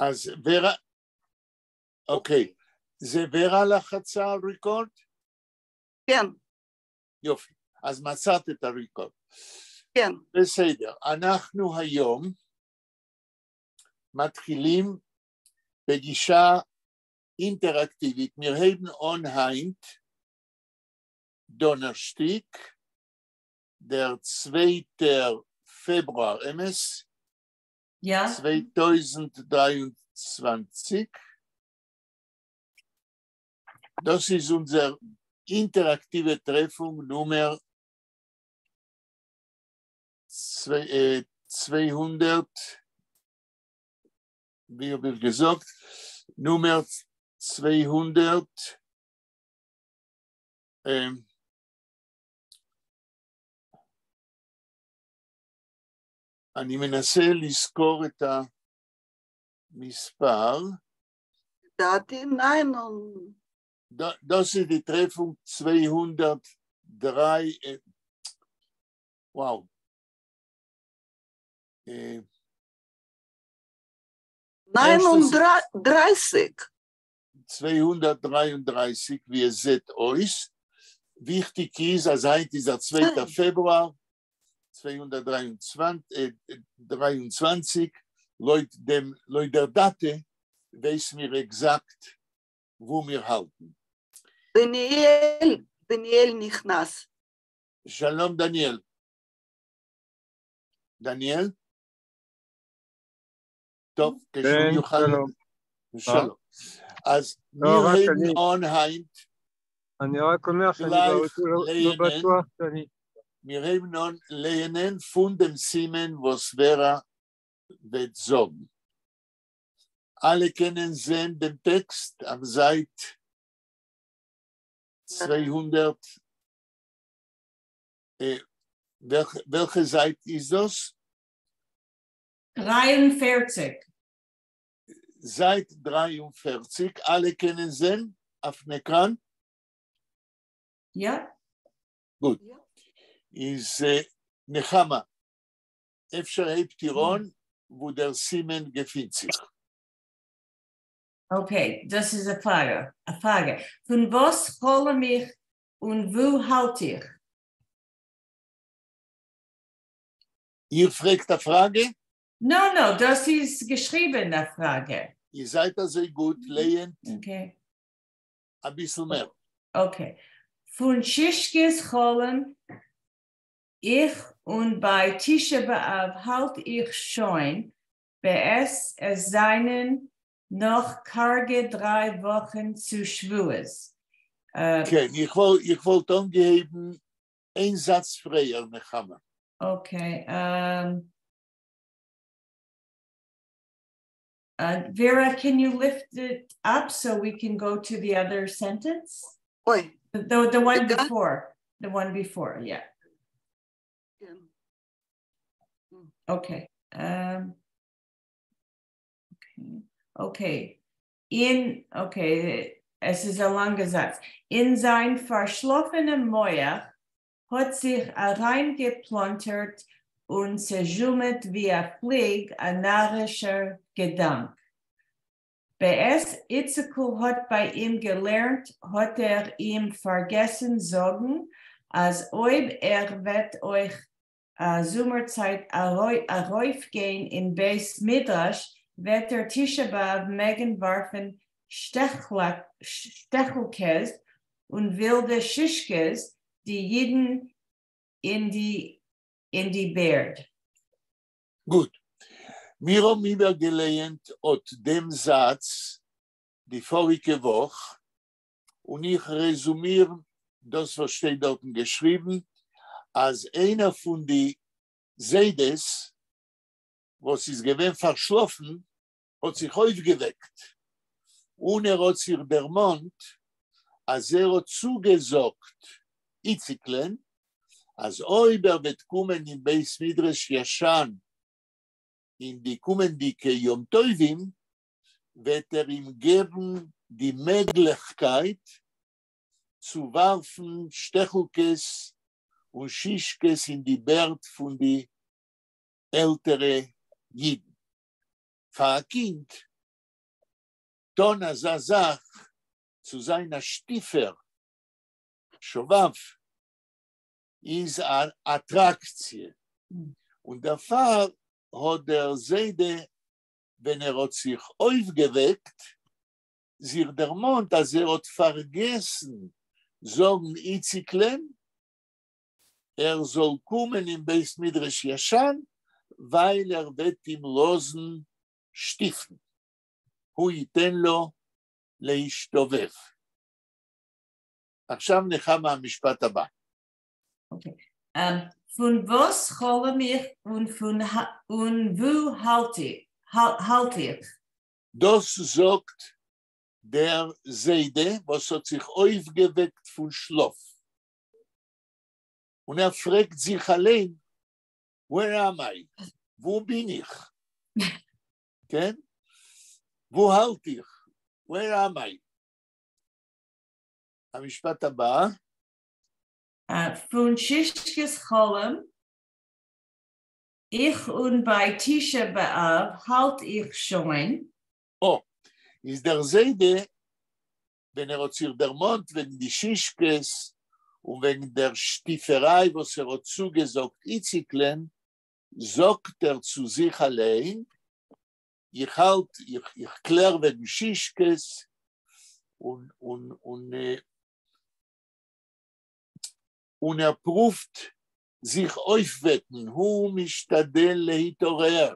אז ורה, אוקיי, זה ורה לחצה על record? כן. יופי, אז מצאת את ה record. כן. בסדר, אנחנו היום מתחילים בגישה אינטראקטיבית. מיר הייבן אָן הײַנט דאָנערשטיק, דער צווייטער פֿעברואַר, אמת? יאָ. 2023. דאָס איז אונדזער אינטעראַקטיווע טרעפֿונג נומער 200, ווי האָב איך געזאָגט, נומער 200, אני מנסה לזכור את המספר. לדעתי 9. דאָס איז די טרעפֿונג 203, וואו. 39. 233, ווי עס זעט אויס. וויכטיק איז, אַז הײַנט איז דער צווייטער פֿעברואַר, 223, לויט דעם, לויט דער דאַטע, ווייסן מיר עקזאַקט, וווּ מיר האַלטן. דניאל, דניאל נכנס. שלום, דניאל. דניאל? טוב, כשהוא יוכל. שלום. שלום. אז לא, מיר רק הייבן אני אָן הײַנט אני רק אומר שאני גלײַך לא בטוח שאני מיר הייבן אָן לייענען פֿון דעם סימן, וואָס ורה וועט זאָגן. אַלע קענען זען דעם טעקסט אויף זײַט 200. וועלכע זײַט איז דאָס? 43. זײַט 43. אַלע קענען זען אויפֿן עקראַן? יאָ. גוט. יאָ. איז נחמה, אפֿשר הייבט איר אָן, וווּ דער סימן געפֿינט זיך. אוקיי, דאָס איז אַ פֿראַגע. אַ פֿראַגע. פֿון וואָס חלום איך און וווּ האַלט איך? איר פֿרעגט אַ פֿראַגע? No, דאָס איז געשריבן, אַ פֿראַגע. איר זײַט אַזוי גוט, לייענט אַ ביסל מער. אוקיי. פֿון שישקעס חלום איך און בײַ תּשעה באָבֿ האַלט איך שוין, בעת עס זײַנען נאָך קאַרגע 3 וואָכן צו שבֿועות. כן, איך וואָלט אָנגעהויבן איין זאַץ פֿריִער, נחמה. אוקיי. Vera, can you lift it up so we can go to the other sentence? אוי. The one רגע. before. The one before, yeah. כן. Okay. Okay. אין, okay, עס איז אַ לאַנגער זאַץ. אין זײַן פֿאַרשלאָפֿענעם מוח האָט זיך אַרײַנגעפּלאָנטערט און צעזשומעט ווי אַ פֿליג אַ נאַרישער געדאַנק. בעת איציקל האָט בײַ אים געלערנט, האָט ער אים פֿאַרגעסן זאָגן, אַז אויב ער וועט אויך זומערצײַט אַרויפֿגיין אין בית־מדרש, וועט ער תּשעה באָבֿ מעגן וואַרפֿן שטעכלקעס און ווילדע שישקעס די ייִדן אין די בערד. גוט. מיר האָבן איבערגעלייענט אָט דעם זאַץ די פֿאָריקע וואָך און איך רעזומיר דאָס, וואָס שטייט דאָרטן געשריבן, אַז איינער פֿון די זיידעס, וואָס איז געווען פֿאַרשלאָפֿן, האָט זיך אויפֿגעוועקט. און ער האָט זיך דערמאָנט, אַז ער האָט צוגעזאָגט איציקלען, אַז אויב ער וועט קומען אין בית־מדרש ישן אין די קומענדיקע יום־טובֿים, וועט ער אים געבן די מעגלעכקייט צו וואַרפֿן שטעכלקעס און שישקעס אין די בערד פֿון די עלטערע ייִדן. פֿאַר אַ קינד טון אזא זאך צו זיין א שטיפער, שובב, איז א אטראקציע, און דערפאר האט דער זיידע ווען ער האט זיך אויפגעוועקט זיך דערמאנט אז ער האט פארגעסן זאגן איציקלען ער זאל קומען אין בית מדרש ישן ווייל ער וועט אים לאזן שטיפן, הוא ייתן לו להשתובב. עכשיו נחמה המשפט הבא. אוקיי. פון וואס חלום איך און פון און וואו האלט איך? דאס זאגט דער זיידע וואס האט זיך אויפגעוועקט פון שלאף, און ער פרעגט זיך אליין, where am I? וואו בין איך? כן? וואו האלט איך? where am I? המשפט הבא. פון שישקעס חלום איך און ביי תשעה באב האלט איך שוין. או, איז דער זיידע, ווען ער האט זיך דערמאנט וועגן די שישקעס און וועגן דער שטיפעריי וואס ער האט צוגעזאגט איציקלען, זאגט ער צו זיך אליין, איך האלט, איך קלער וועגן שישקעס און און און און ער פרואווט זיך אויפוועקן, הוא משתדל להתעורר.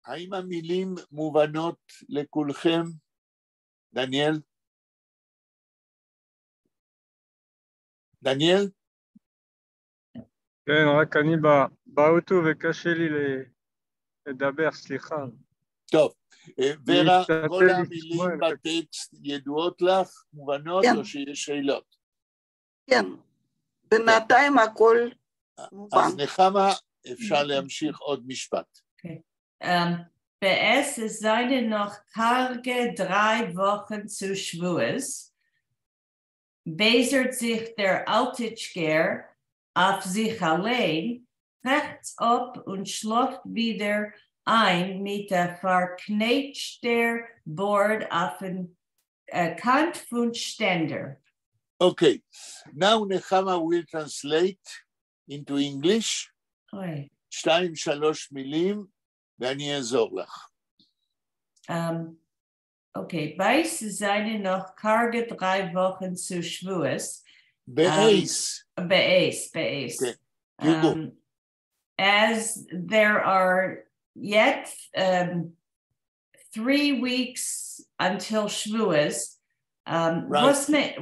האם המילים מובנות לכולכם? דניאל? דניאל? כן, רק אני באוטו וקשה לי לדבר, סליחה. טוב, ורה, כל המילים בטקסט ידועות לך, מובנות, או שיש שאלות? כן, בינתיים הכל מובן. אז נחמה, אפשר להמשיך עוד משפט. בעת עס זיינען נאך קארגע דריי וואכן צו שבועות, בייזערט זיך דער אלטיטשקער אויף זיך אליין, קרעכצט אפ און שלאפט ווידער איין מיט א פארקנייטשטער בארד אויפן קאנט פון שטענדער. Okay, now Nechama will translate into English. אוי. שתיים, שלוש מילים, ואני אעזור לך. אוקיי, בעת עס זיינען נאך קארגע דריי וואכן צו שבועות. בעת. בעת, בעת. כן, תרגום. As there are yet 3 weeks until Shavuos,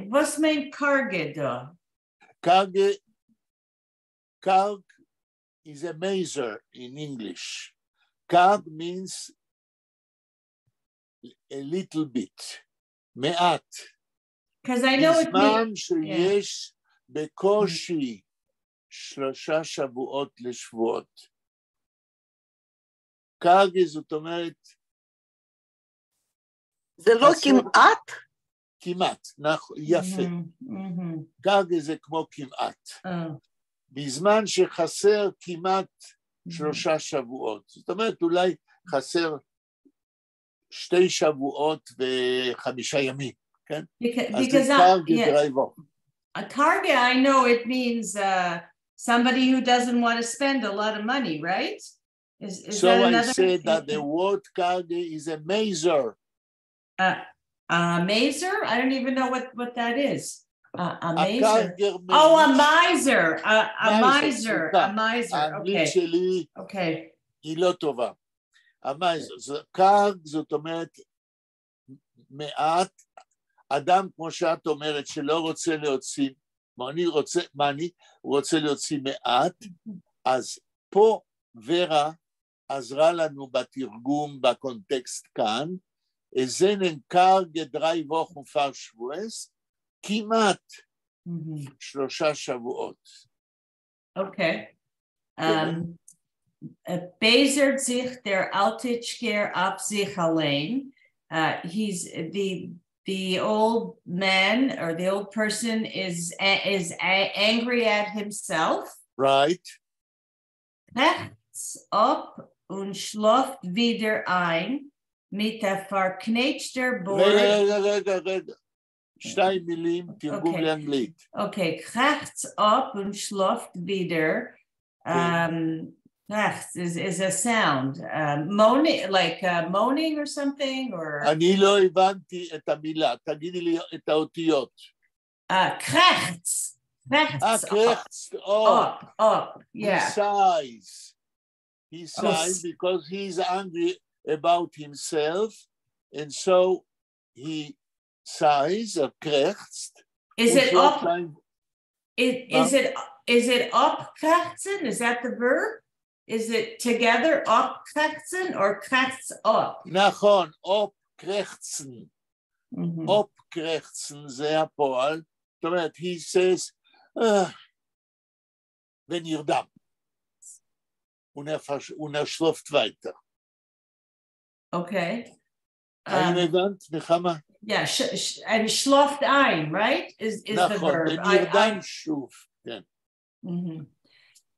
וואס מיינט קארגע דא? קארגע, קארג is a measure in English. קארג means a little bit, מעט. Because I know it בזמן שיש בקושי 3 שבועות לשבועות. קארגע זאת אומרת זה לא כמעט? כמעט, נכון, יפה. קארגע זה כמו כמעט. בזמן שחסר כמעט 3 שבועות. זאת אומרת, אולי חסר 2 שבועות ו-5 ימים, כן? אז זה קארגע דריי וואכן. A קארגע, I know it means somebody who doesn't want to spend a lot of money, right? Is So that I another? said that the word קארגע is a miser. A miser? I don't even know what that is. A A miser. קארגער Oh, a miser. A miser, miser. A miser. האנגלית Okay. שלי היא לא טובה. ה miser, קארג זאת אומרת מעט, אדם כמו שאת אומרת שלא רוצה להוציא, מה אני רוצה, מה אני, הוא רוצה להוציא מעט, אז פה ורה עזרה לנו בתרגום בקונטקסט כאן, זענען קארגע דריי וואכן פאר שבועות, כמעט 3 שבועות. Okay. בייזערט זיך דער אלטיטשקער אויף זיך אליין. He's the old man or the old person is angry at himself. Right. קרעכצט אפ און שלאָפֿט ווידער אײַן מיט אַ פֿאַרקנייטשטער באָרד. רגע, רגע, רגע, רגע. שתי מילים, תרגום לאנגלית. אוקיי, קרעכצט אָפּ און שלאָפֿט ווידער. קרעכץ is a sound. Moaning, like moaning or something, or... אני לא הבנתי את המילה, תגידי לי את האותיות. קרעכץ. קרעכץ. קרעכץ, אָפּ. אָפּ, yeah. He sighs. He sighs because he's angry about himself, and so he sighs, or קרעכצט. Is it אָפּ? Is it אָפּקרעכצן? Is that the verb? Is it together אָפּקרעכצן or קרעכץ אָפּ? נכון, אָפּקרעכצן. אָפּקרעכצן זה הפועל. זאת אומרת, he says, ונרדם. און ער שלאָפֿט ווײַטער. Okay. האם הבנת, נחמה? Yeah, and שלאָפֿט אײַן, right? Is the נכון, verb. ונרדם שוב, כן.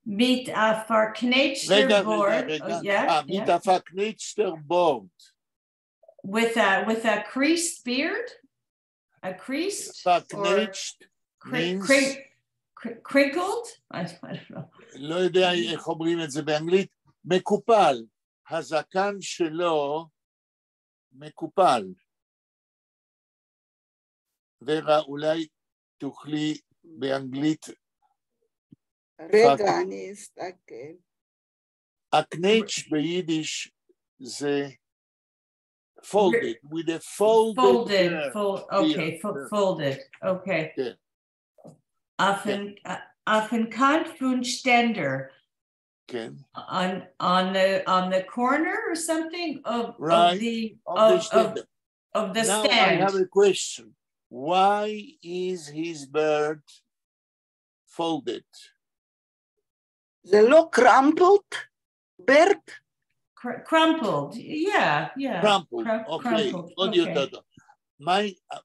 מיט אַ פֿאַרקנייטשטער רגע, באָרד. רגע, רגע. מיט אַ פֿאַרקנייטשטער באָרד. With a creased beard? A creased? פֿאַרקנייטשט means... Crinkled? I don't know. לא יודע איך אומרים את זה באנגלית. מקופל. הזקן שלו מקופל. ורה, אולי תוכלי באנגלית... רגע, אני אסתכל. אַ קנייטש ביידיש זה folded, with a folded Folded, fold, okay, folded, okay. כן. אויפֿן קאַנט פֿון שטענדער. כן. On the corner or something of, right. of the of, the שטענדער. Of the Now stand. I have a question. Why is his beard folded? זה לא crumpled? Beard? Crumpled, yeah. Crumpled, okay. Crumpled, עוד okay. יותר טוב.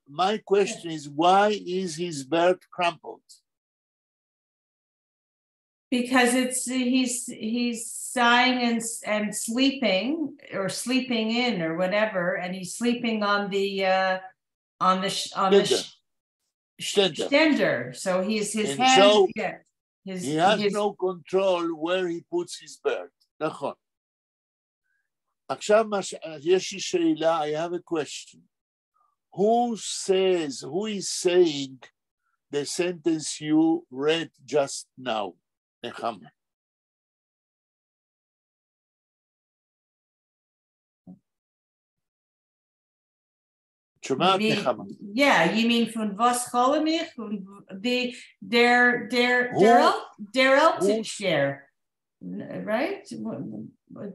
My question is, why is his beard crumpled? Because it's he's sighing and sleeping or sleeping in or whatever, and he's sleeping on the שטענדער. שטענדער. So he's his And hand, so yeah, his He has his no control where he puts his beard. נכון. עכשיו יש לי שאלה, I have a question. Who is saying the sentence you read just now? נחמה. את שומעת, נחמה? Yeah, you mean פֿון וואָס חלום איך? פֿון the דער דער דער דער אַלטיטשקער, right?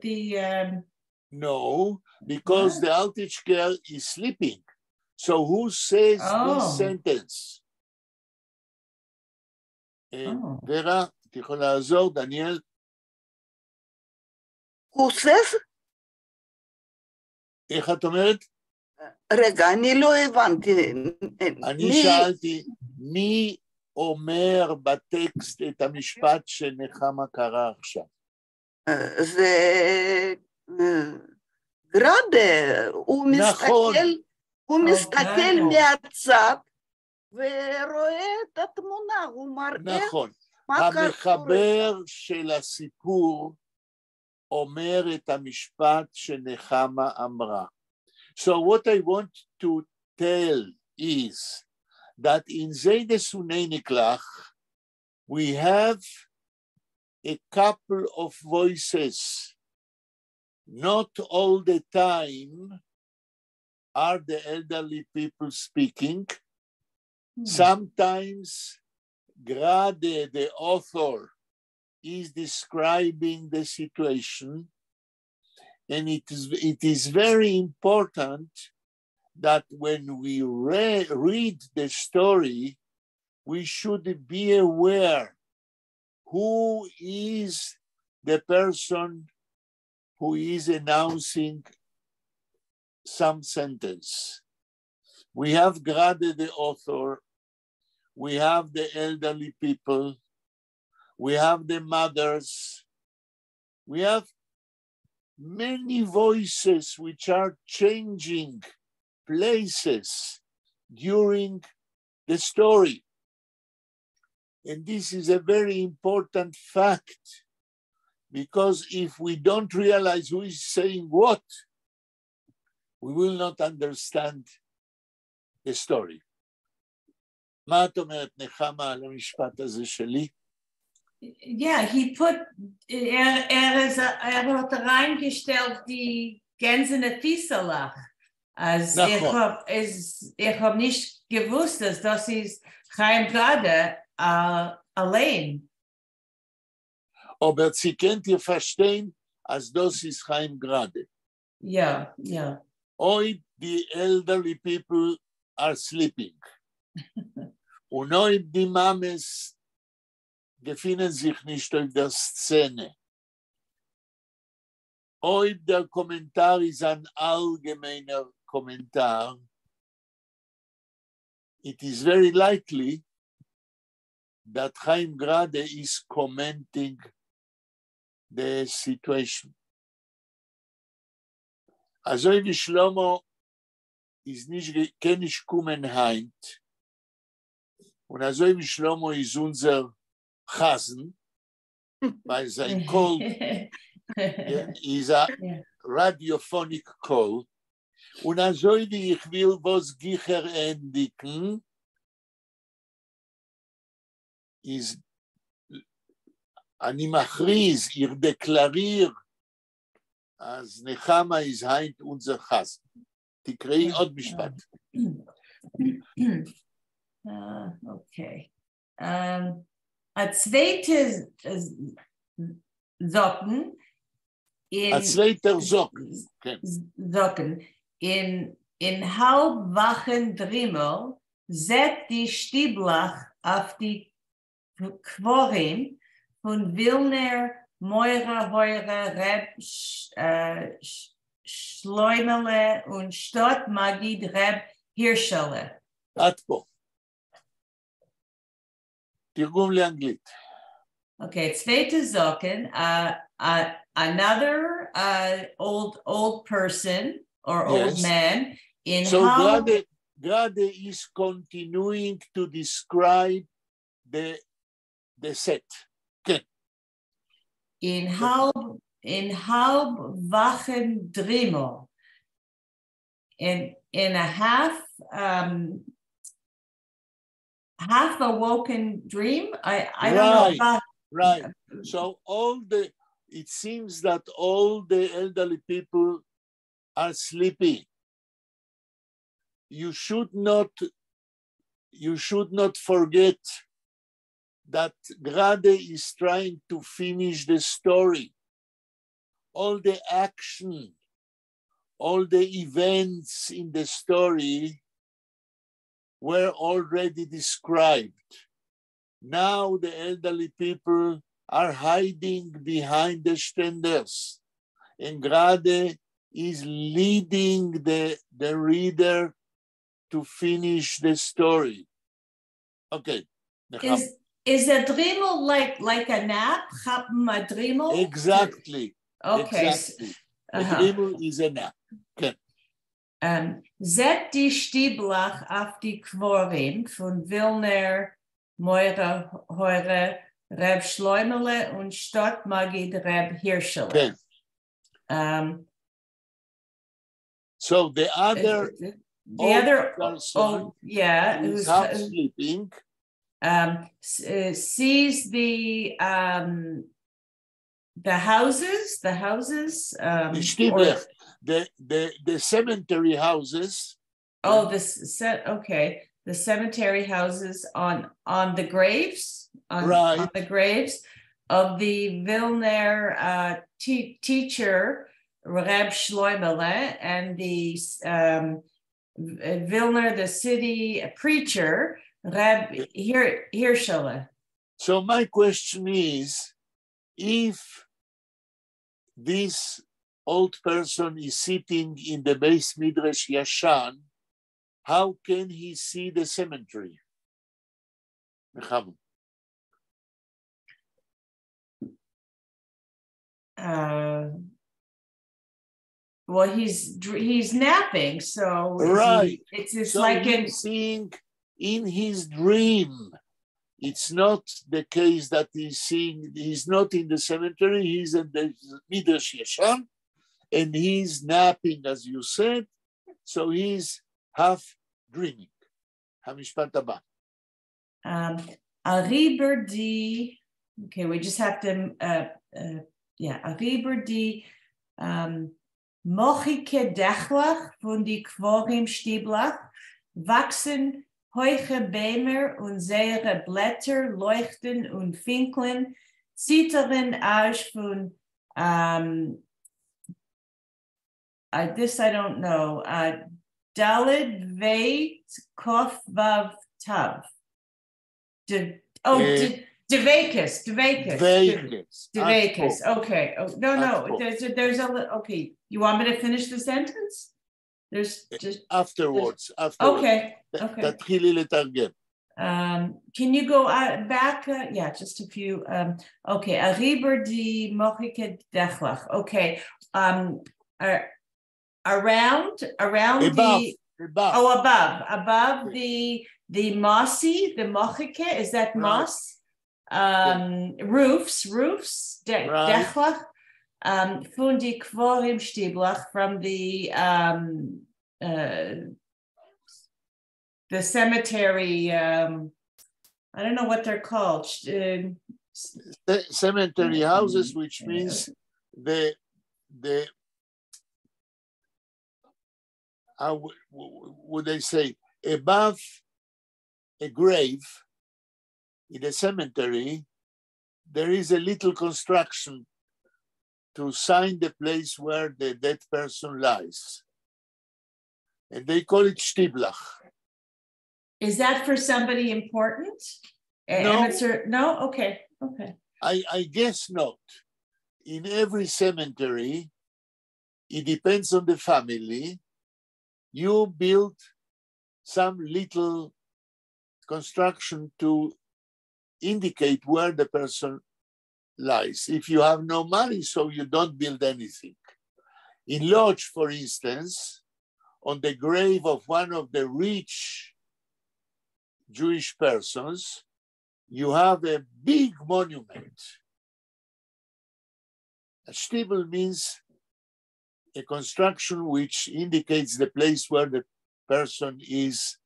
The No, because the אַלטיטשקער is sleeping. So who says this Oh. sentence? Oh. ורה, את יכולה לעזור, דניאל? Who says? איך את אומרת? רגע, אני לא הבנתי. אני שאלתי, מי אומר בטקסט את המשפט שנחמה קרא עכשיו? זה גראדה, הוא נכון. מסתכל, הוא מסתכל מהצד ורואה את התמונה, הוא מראה נכון. מה קורה. המחבר של הסיפור אומר את המשפט שנחמה אמרה. So what I want to tell is that in זיידעס און אייניקלעך we have a couple of voices. Not all the time are the elderly people speaking. Sometimes Grade, the author, is describing the situation, and it is very important that when we read the story, we should be aware who is the person who is announcing some sentence. We have Grade, the author, we have the elderly people, we have the mothers, we have many voices which are changing places during the story. And this is a very important fact, because if we don't realize who is saying what, we will not understand the story. מה את אומרת, נחמה, על המשפט הזה שלי? Yeah, he put, ער האָט אַרײַנגעשטעלט די גענדזענע פֿיסעלעך. אַז איך האָב, איך האָב נישט געוווּסט, אַז דאָס איז חיים גראַדע אַליין. אָבער צי קענט איר פֿאַרשטיין, אַז דאָס איז חיים גראַדע? יאָ, יאָ. אויב די elderly people are sleeping און אויב די מאַמעס געפֿינען זיך נישט אויף דער סצענע, אויב דער קאָמענטאַר איז אַן אַלגעמיינער קאָמענטאַר, it is very likely that Chaim Grade is commenting the situation. אַזוי ווי שלמה איז נישט, קען נישט קומען הײַנט, און אַזוי ווי שלמה איז אונדזער חזן, ווײַל זײַן קול איז אַ radiophonic קול, און אַזוי ווי איך וויל וואָס גיכער ענדיקן, איז אני מכריז, איך דעקלאַריר, אַז נחמה איז הײַנט אונדזער חזן. תקראי עוד משפט. אוקיי. אַ צווייטע זקן אין אַ צווייטער זקן, כן. זקן אין האַלב-וואַכן דרימל זעט די שטיבלעך אויף די קבֿרים פֿון ווילנער מורה-הוראה ר' שלוימעלע און שטאָט-מגיד ר' הירשעלע. עד פה. תרגום לאנגלית. אוקיי, צווייטע זקן, another old person or old man in So Grade, Grade is continuing to describe the set. כן. אין האַלב-וואַכן דרימל. In a half awoken dream. I don't know. Right. So it seems that all the elderly people are sleepy. You should not forget that Grade is trying to finish the story. All the action, all the events in the story were already described. Now the elderly people are hiding behind the shtenders, and Grade is leading the reader to finish the story. Okay. Is a דרימל like a nap? כאַפּן אַ דרימל? Exactly. Okay. Exactly. A דרימל is a nap. כן. זעט די שטיבלעך אויף די קבֿרים פֿון ווילנער מורה-הוראה ר' שלוימעלע און שטאָט-מגיד ר' הירשעלע. כן. So the other the old other person old, yeah, is who's half sleeping, sees the houses, the שטיבלעך, the cemetery houses. Oh, okay, the cemetery houses on the graves, on the graves of the Vilner teacher Reb Shloimele and the Vilner, the city preacher Reb Hirschele. So my question is, if this old person is sitting in the בית מדרש ישן, how can he see the cemetery? נחמה. Well, he's napping, so is he- Right. It's it's So like in he's seeing in his dream. It's not the case that he's seeing, he's not in the cemetery, he's in the מדרש ישן, and he's napping, as you said, so he's half dreaming. המשפט הבא. אַריבער די, okay, we just have to, yeah, אַריבער די מאָכיקע דעכלעך פֿון די קבֿרים שטיבלעך וואַקסן הויכע ביימער און זייערע בלעטער לויכטן און פֿינקלען, ציטערן אַזש פֿון, this I don't know, דלת בית קוף וו תו. Oh, דבֿקות, דבֿקות. דבֿקות. דבֿקות. Okay. Oh, no. עד פה. Okay. You want me to finish the sentence? There's just Afterwards, afterwards. Okay. תתחילי לתרגם. Can you go back? Yeah, just a few. Okay. אַריבער די מאָכיקע דעכלעך. Okay. Around Above, the above. Oh, above the mossy, the מאָכיקע, is that moss? Roofs, דעכלעך, פֿון די קבֿרים שטיבלעך from the cemetery. I don't know what they're called. Cemetery houses, which means the how would they say, above a grave in a cemetery, there is a little construction to sign the place where the dead person lies. And they call it שטיבלעך. Is that for somebody important? No. No? Okay. I guess not. In every cemetery, it depends on the family. You build some little construction to indicate where the person lies. If you have no money, so you don't build anything. In Lodz, for instance, on the grave of one of the rich Jewish persons, you have a big monument. A שטיבל means a construction which indicates the place where the person is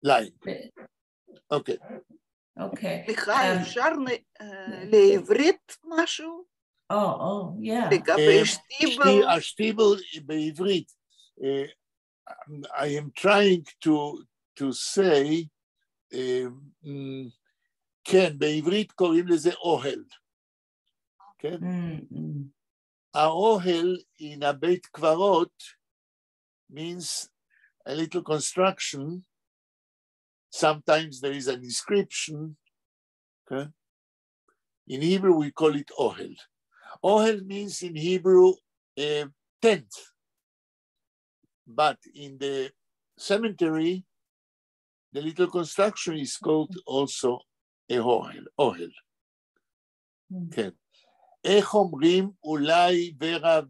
lying. Okay. Okay. סליחה, אפשר לעברית משהו? Oh, yeah. לגבי שטיבל. השטיבל בעברית. I am trying to say, כן, בעברית קוראים לזה אוהל. כן? האוהל in a בית קברות means a little construction. Sometimes there is an inscription. Okay? In Hebrew, we call it אוהל. אוהל means in Hebrew a tent. But in the cemetery, the little construction is called also a אוהל. אוהל. כן. איך אומרים, אולי ורה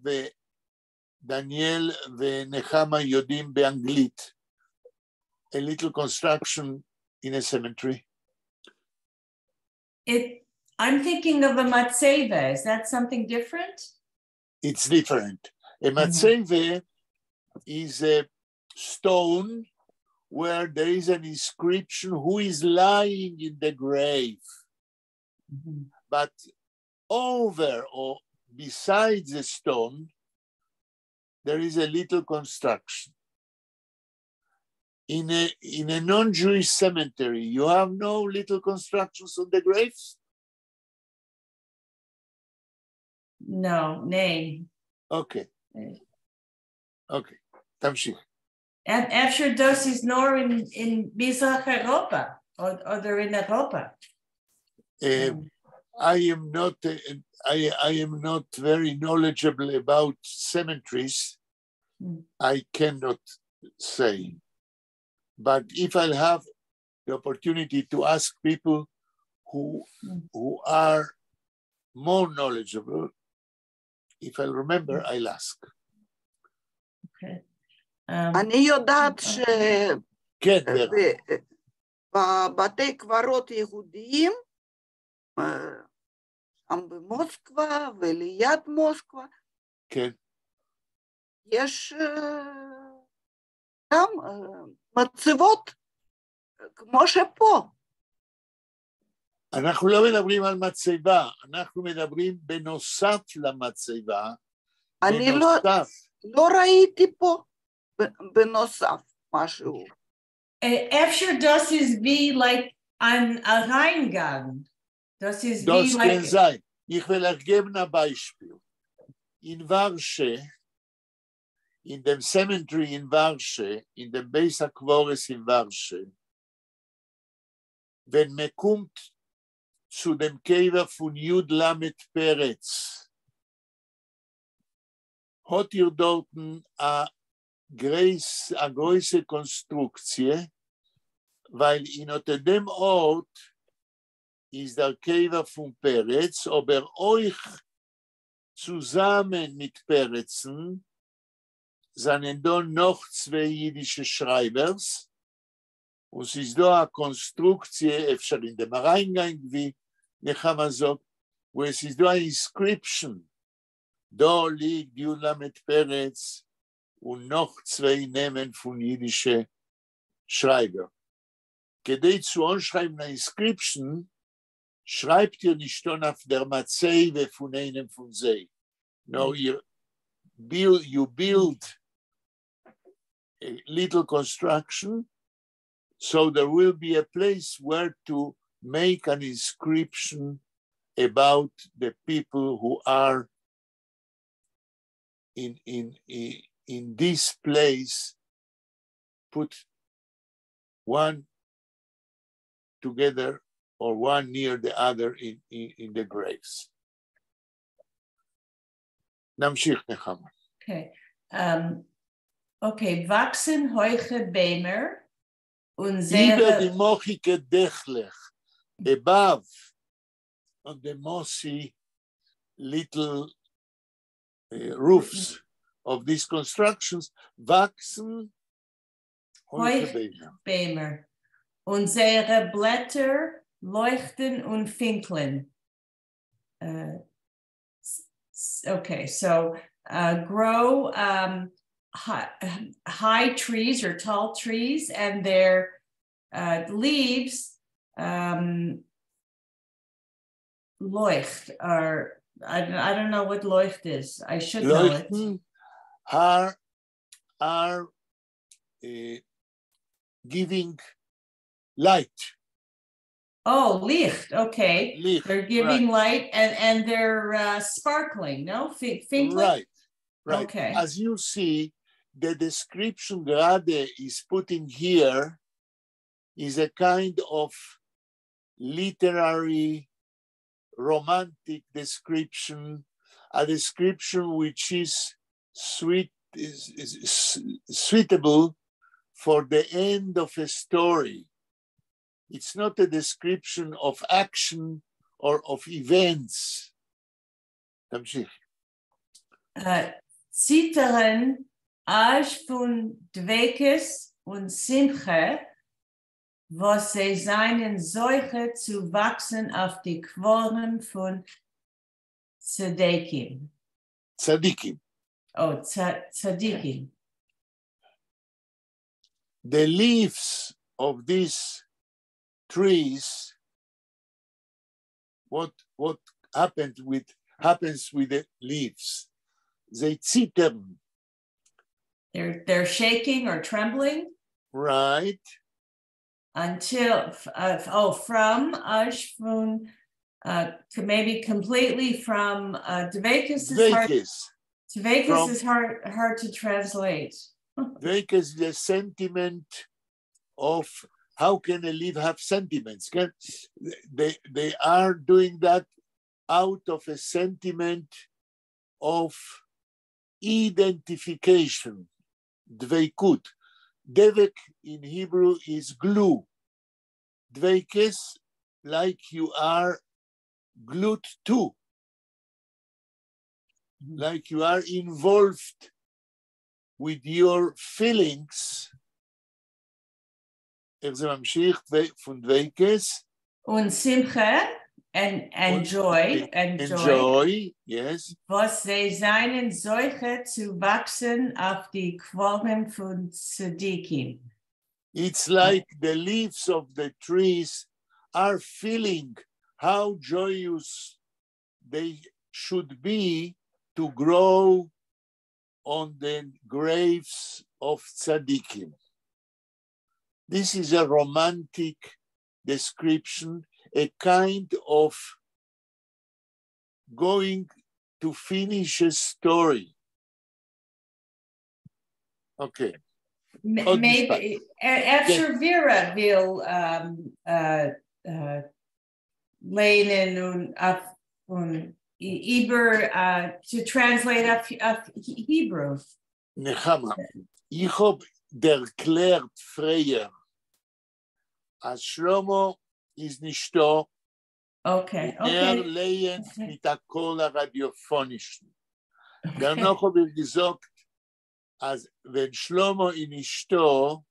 ודניאל ונחמה יודעים באנגלית, a little construction in a cemetery? I'm thinking of a מצבה. Is that something different? It's different. A מצבה is a stone where there is an inscription who is lying in the grave. But over or besides the stone, there is a little construction. In a non-Jewish cemetery, you have no little constructions on the graves? No, ניין. Okay. Okay, תמשיך. אפשר דאָס איז נאָר אין מזרח אייראָפּע אָדער אין אייראָפּע. I am not very knowledgeable about cemeteries. I cannot say. But if I'll have the opportunity to ask people who are more knowledgeable, If I'll remember, I'll ask. Okay. אני יודעת כן, ורה. שבבתי קברות יהודיים, שם במוסקבה וליד מוסקבה, יש גם מצבות כמו שפה. אנחנו לא מדברים על מצבה, אנחנו מדברים בנוסף למצבה. אני לא, בנוסף. לא ראיתי פה בנוסף משהו. אפשר דאָס איז ווי like אַן אַרײַנגאַנג. דאָס איז דאָס ווי קען like זײַן. איך וועל אײַך געבן אַ בײַשפּיל. אין וואַרשע, אין דעם cemetery אין וואַרשע, אין דעם בית הקברות אין וואַרשע, ווען מע קומט צו דעם קבֿר פֿון יוד למד פרץ, האָט איר דאָרטן אַ גרויסע קאָנסטרוקציע, ווײַל אין אָט דעם אָרט איז דער קבֿר פֿון פרץ, אָבער אויך צוזאַמען מיט פרצן זײַנען דאָ נאָך צוויי ייִדישע שרײַבערס, און ס'איז דאָ אַ קאָנסטרוקציע, אפֿשר אין דעם אַרײַנגאַנג, ווי נחמה זאָגט, וווּ עס איז דאָ אַ inscription. דאָ ליגט יוד למד פרץ און נאָך צוויי נעמען פֿון ייִדישע שרײַבער. כּדי צו אָנשרײַבן אַ inscription, שרײַבט איר נישט אָן אויף דער מצבֿה פֿון איינעם פֿון זיי. נאָר איר build, you build a little construction, so there will be a place where to make an inscription about the people who are in this place, put one together or one near the other in the graves. נמשיך, נחמה. Okay. Okay, וואַקסן הויכע ביימער און איבער זייערע די מאָכיקע דעכלעך, above on the mossy little roofs of these constructions, וואַקסן הויכע הויך- ביימער. ביימער און זייערע בלעטער לויכטן און פֿינקלען. Okay, so grow high trees or tall trees, and their leaves לויכט are, I don't know what לויכט is. I should know it. לויכטן are giving light. Oh, ליכט, okay. ליכט, They're giving right. light and they're sparkling, no? Finkling? Right. Okay. As you see, the description Grade is putting here is a kind of literary romantic description, a description which is suitable for the end of a story. It's not a description of action or of events. תמשיך. ציטערן אַזש פֿון דבֿקות און שׂימחה, וואָס זיי זײַנען זוכה צו וואַקסן אויף די קבֿרים פֿון צדיקים. צדיקים. Oh, צדיקים. The leaves of these trees, what happens with the leaves? They ציטערן. They're shaking or trembling. Right. Until, oh, from אַזש פֿון, maybe completely from דבֿקות is hard. דבֿקות. דבֿקות From is hard to translate. דבֿקות is the sentiment of how can a leaf have sentiments? כן? They are doing that out of a sentiment of identification, דבֿקות. דבק in Hebrew is glue. דבֿקות, like you are glued to. Like you are involved with your feelings. איך זה ממשיך? פֿון דביקות? און שׂימחה and joy, and and joy, joy, yes. וואָס זיי זײַנען זוכה צו וואַקסן אויף די קבֿרים פֿון צדיקים. It's like the leaves of the trees are feeling how joyous they should be to grow on the graves of tzaddikim. This is a romantic description, a kind of going to finish a story. Okay. עוד משפט. Maybe, אפֿשר ווערע וויל לייענען און, און איבער to translate אויף Hebrew. נחמה, איך האָב דערקלערט פֿריִער, אַז שלמה איז נישטאָ, ער לייענט מיט אַ קול ראַדיאָפֿאָנישן. דערנאָך האָב איך געזאָגט, אַז ווען שלמה איז נישטאָ,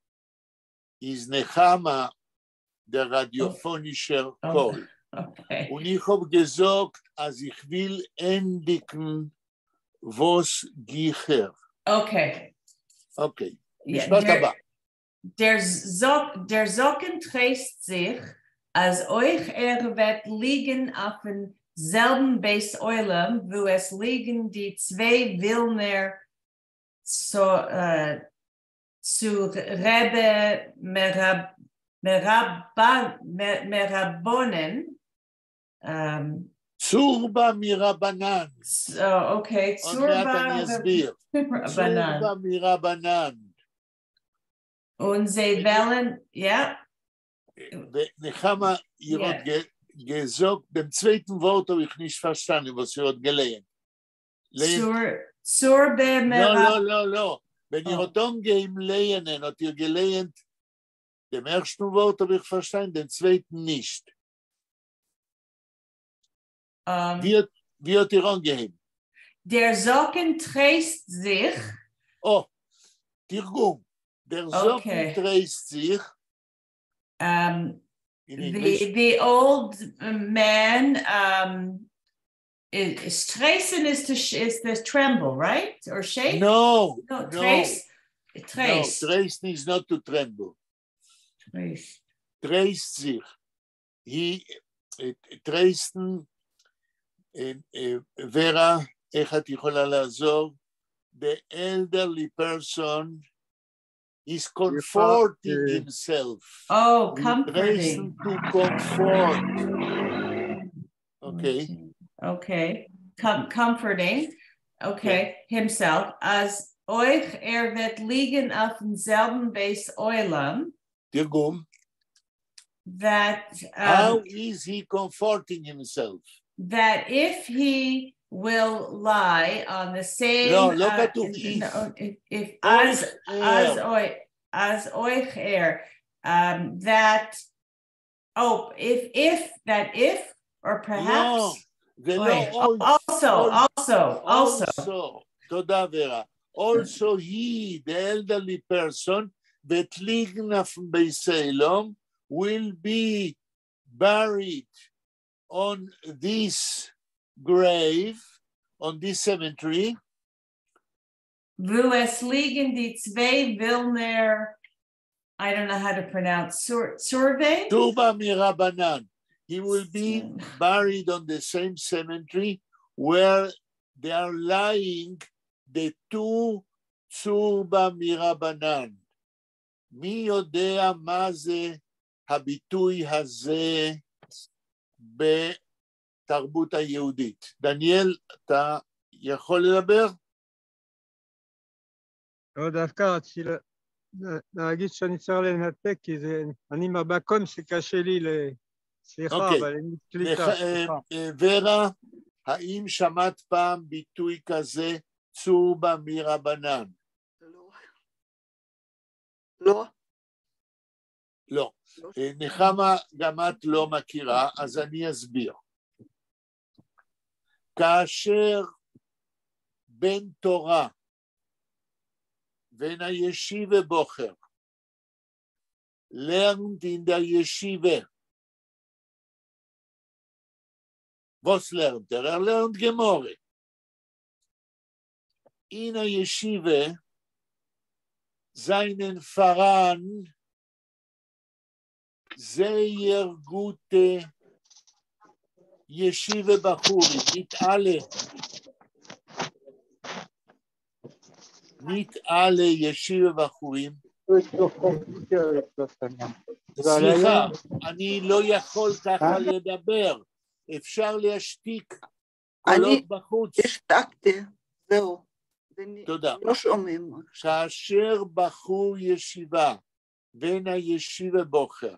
איז נחמה דער ראַדיאָפֿאָנישער קול. און איך האָב געזאָגט, אַז איך וויל ענדיקן וואָס גיכער. Okay. משפט הבא. דער זקן טרייסט זיך, אַז אויך ער וועט ליגן אויף דעם זעלבן בית־עולם, וווּ עס ליגן די צוויי ווילנער צורבֿע מרבנן. צורבא מרבנן. Okay, עוד מעט צורבא אני אסביר. מרבנן. צורבא מרבנן. און זיי וועלן, yeah. ונחמה, איר האָט געזאָגט, דעם צווייטן וואָרט האָב איך נישט פֿאַרשטאַנען, וואָס איר האָט געלייענט. צורבֿע לא, לא, לא, לא. ווען איר האָט אָנגעהויבן לייענען, האָט איר געלייענט, דעם ערשטן וואָרט האָב איך פֿאַרשטאַנען, דעם צווייטן נישט. ווי האָט איר אָנגעהויבן? דער זקן טרייסט זיך. Oh, תרגום. דער זקן טרייסט זיך. In English. The old man is טרייסטן is to tremble, right? Or shake? No, No, no. טרייסט. טרייסט. No, טרייסטן is not to tremble. טרייסט. טרייסט זיך. He, טרייסטן, ורה, איך את יכולה לעזור? The elderly person is comforting himself. Oh, comforting. טרייסטן to comfort. Okay. Okay. Comforting. Okay. Himself. אַז אויך ער וועט ליגן אויף דעם זעלבן בית־עולם. תרגום. That, How is he comforting himself? That if he will lie on the same לא, לא כתוב if. No, if אויך אַז ער. אויך, אַז אויך ער, that, oh, if that if or perhaps לא, זה לא אוי, אוי. also, אוי. also, also. Also, תודה ורה. Also he, the elderly person, וועט ליגן אויפֿן בית־עולם, will be buried on this grave, on this cemetery. וווּ עס ליגן די צוויי ווילנער, I don't know how to pronounce, צורבֿע? צורבא מרבנן. He will be buried on the same cemetery where they are lying the two צורבא מרבנן. מי יודע מה זה הביטוי הזה בתרבות היהודית? דניאל, אתה יכול לדבר? לא, דווקא רציתי להגיד שאני צריך לנתק, כי זה, אני במקום שקשה לי ל... סליחה, אבל אין לי קליטה, סליחה. ורה, האם שמעת פעם ביטוי כזה, צורבא מרבנן? לא. לא. לא. נחמה, גם את לא מכירה, אז אני אסביר. כאשר בן תורה, ווען א ישיבה בחור לערנט אין דער ישיבה, וואס לערנט ער? ער לערנט גמרא. אין א ישיבה זענען פאראן זייער גוטע ישיבה בחורים, ניט אלע, ניט אלע ישיבה בחורים. סליחה, אני לא יכול ככה לדבר, אפשר להשתיק קולות בחוץ. אני השתקתי, זהו. תודה. לא שומעים. כאשר בחור ישיבה, ווען א ישיבה בחור,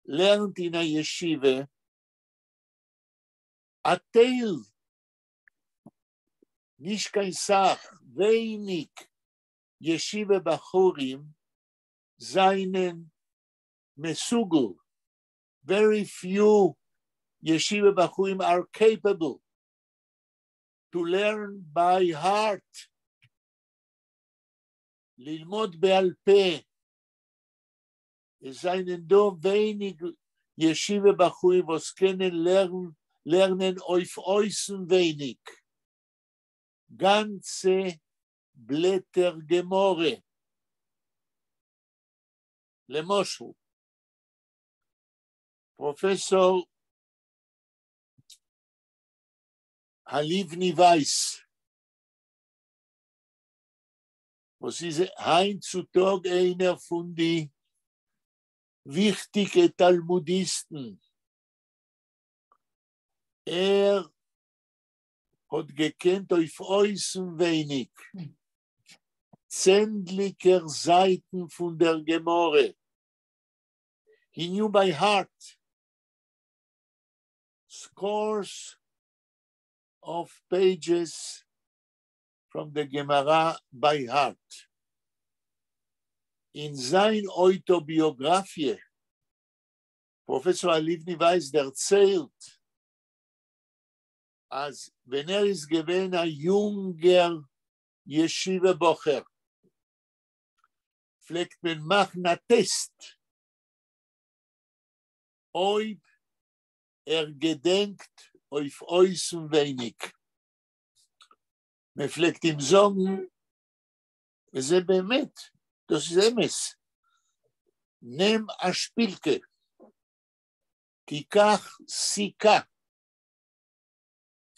לערנט אין א ישיבה, א טייל, נישט קיין סך, ווייניג ישיבה בחורים זענען מסוגל, very few ישיבה בחורים are capable to learn by heart, ללמוד בעל פה. עס זענען דא ווייניג ישיבה בחורים וואס קענען לערנען אויף אויסנווייניג גאנצע בלעטער גמרא. למשל, פרופסור הלבני ווייס, וואס איז היינט צו טאג איינער פון די וויכטיגע תלמודיסטן, ער האט געקענט אויף אויסנווייניג צענדליגער זייטן פון דער גמרא, he knew by heart scores of pages from the Gemara by heart. אין זיין אויטאביאגראפיע, פרופסור הלבני ווייס דערציילט, אז ווען ער איז געווען א יונגער ישיבה בחור, פלעגט מען מאכן א טעסט אויב ער געדענקט אויף אויסנווייניג. מען פלעגט אים זאגן, וזה באמת, דאס איז אמת, נעם א שפילקע, תיקח סיכה.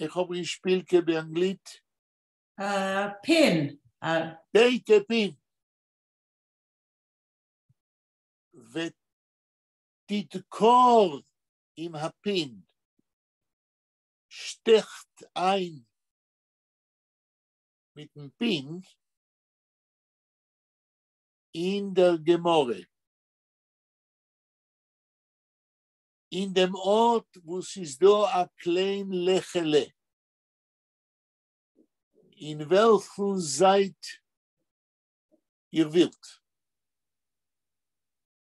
איך אומרים שפילקע באנגלית? Pin. Take a pin. ותדקור עם ה pin, שטעכט איין מיטן pin אין דער גמרא. אין דעם ארט, וואו ס'איז דא א קליין לעכעלע, אין וועלכן זייט איר ווילט.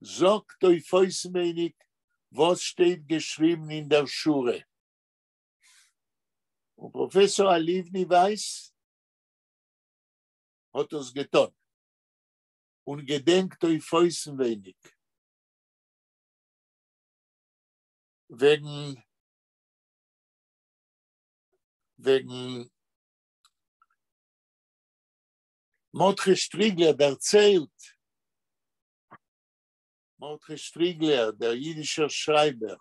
זאגט אויף אויסנווייניג, וואס שטייט געשריבן אין דער שורה. און פרופסור הלבני ווייס האט דאס געטאן און געדענקט אויף אויסנווייניג. וועגן וועגן מרדכי שטריגלער דערציילט, מרדכי שטריגלער, דער יידישער שרייבער,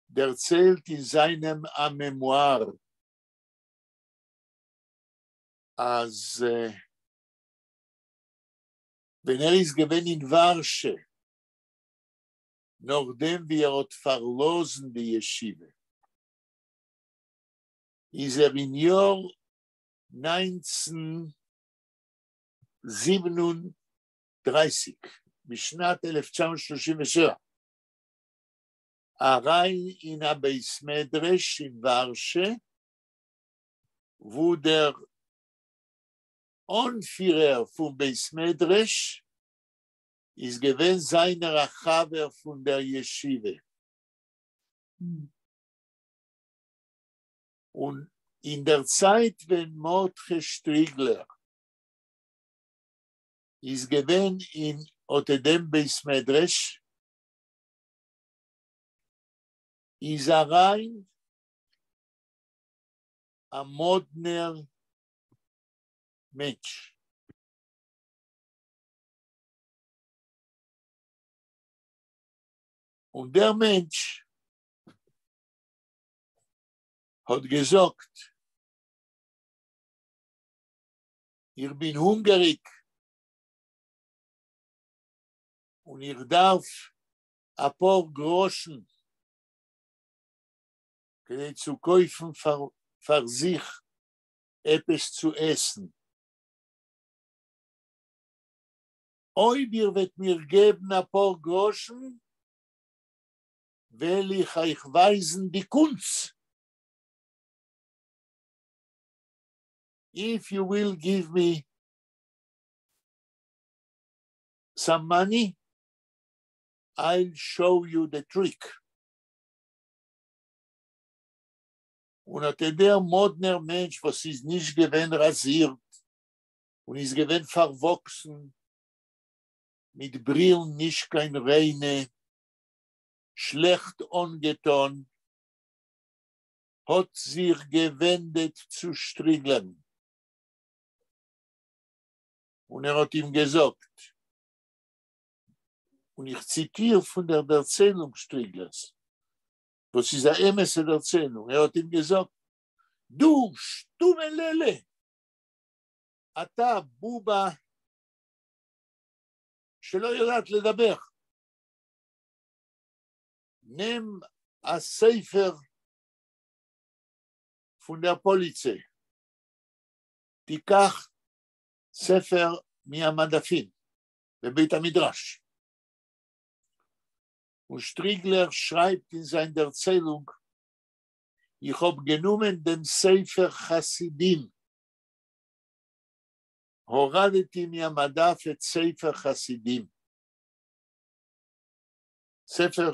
דערציילט אין זיינעם א מעמואר, אז ווען ער איז געווען אין ווארשע, נאכדעם ווי ער האט פארלאזן די ישיבה, איז ער אין יאר 1937, בשנת 1937, אריין אין א בית מדרש אין ווארשע, וואו דער אנפירער פון בית מדרש איז געווען זיינער א חבר פון דער ישיבה. און אין דער צייט ווען מרדכי שטריגלער איז געווען אין אט דעם בית מדרש, איז אריין א מאדנער מענטש. און דער מענטש האט געזאגט, איך בין הונגעריג און איך דארף אפאר גראשן כדי צו קויפן פאר זיך עפעס צו עסן. אויב איר וועט מיר געבן אפאר גראשן, וועל איך אייך ווייזן די קונץ. If you will give me some money, I'll show you the trick. און אט דער מאדנער מענטש וואס איז נישט געווען ראזירט און איז געווען פארוואקסן מיט ברילן נישט קיין ריינע, שלעכט אנגעטון, האט זיך געווענדעט צו שטריגלערן און ער האט אים געזאגט, און איך ציטיר פון דער דערציילונג שטריגלערס, וואס איז א אמת'ע דערציילונג, ער האט אים געזאגט, דו שטומע לעלע, אתה בובה שלא יודעת לדבר, נעם א ספר פון דער פאליצע, תיקח ספר מהמדפים בבית המדרש. און שטריגלער שרייבט אין זיין דערציילונג, איך האב גענומען דעם ספר חסידים, הורדתי מהמדף את ספר חסידים, ספר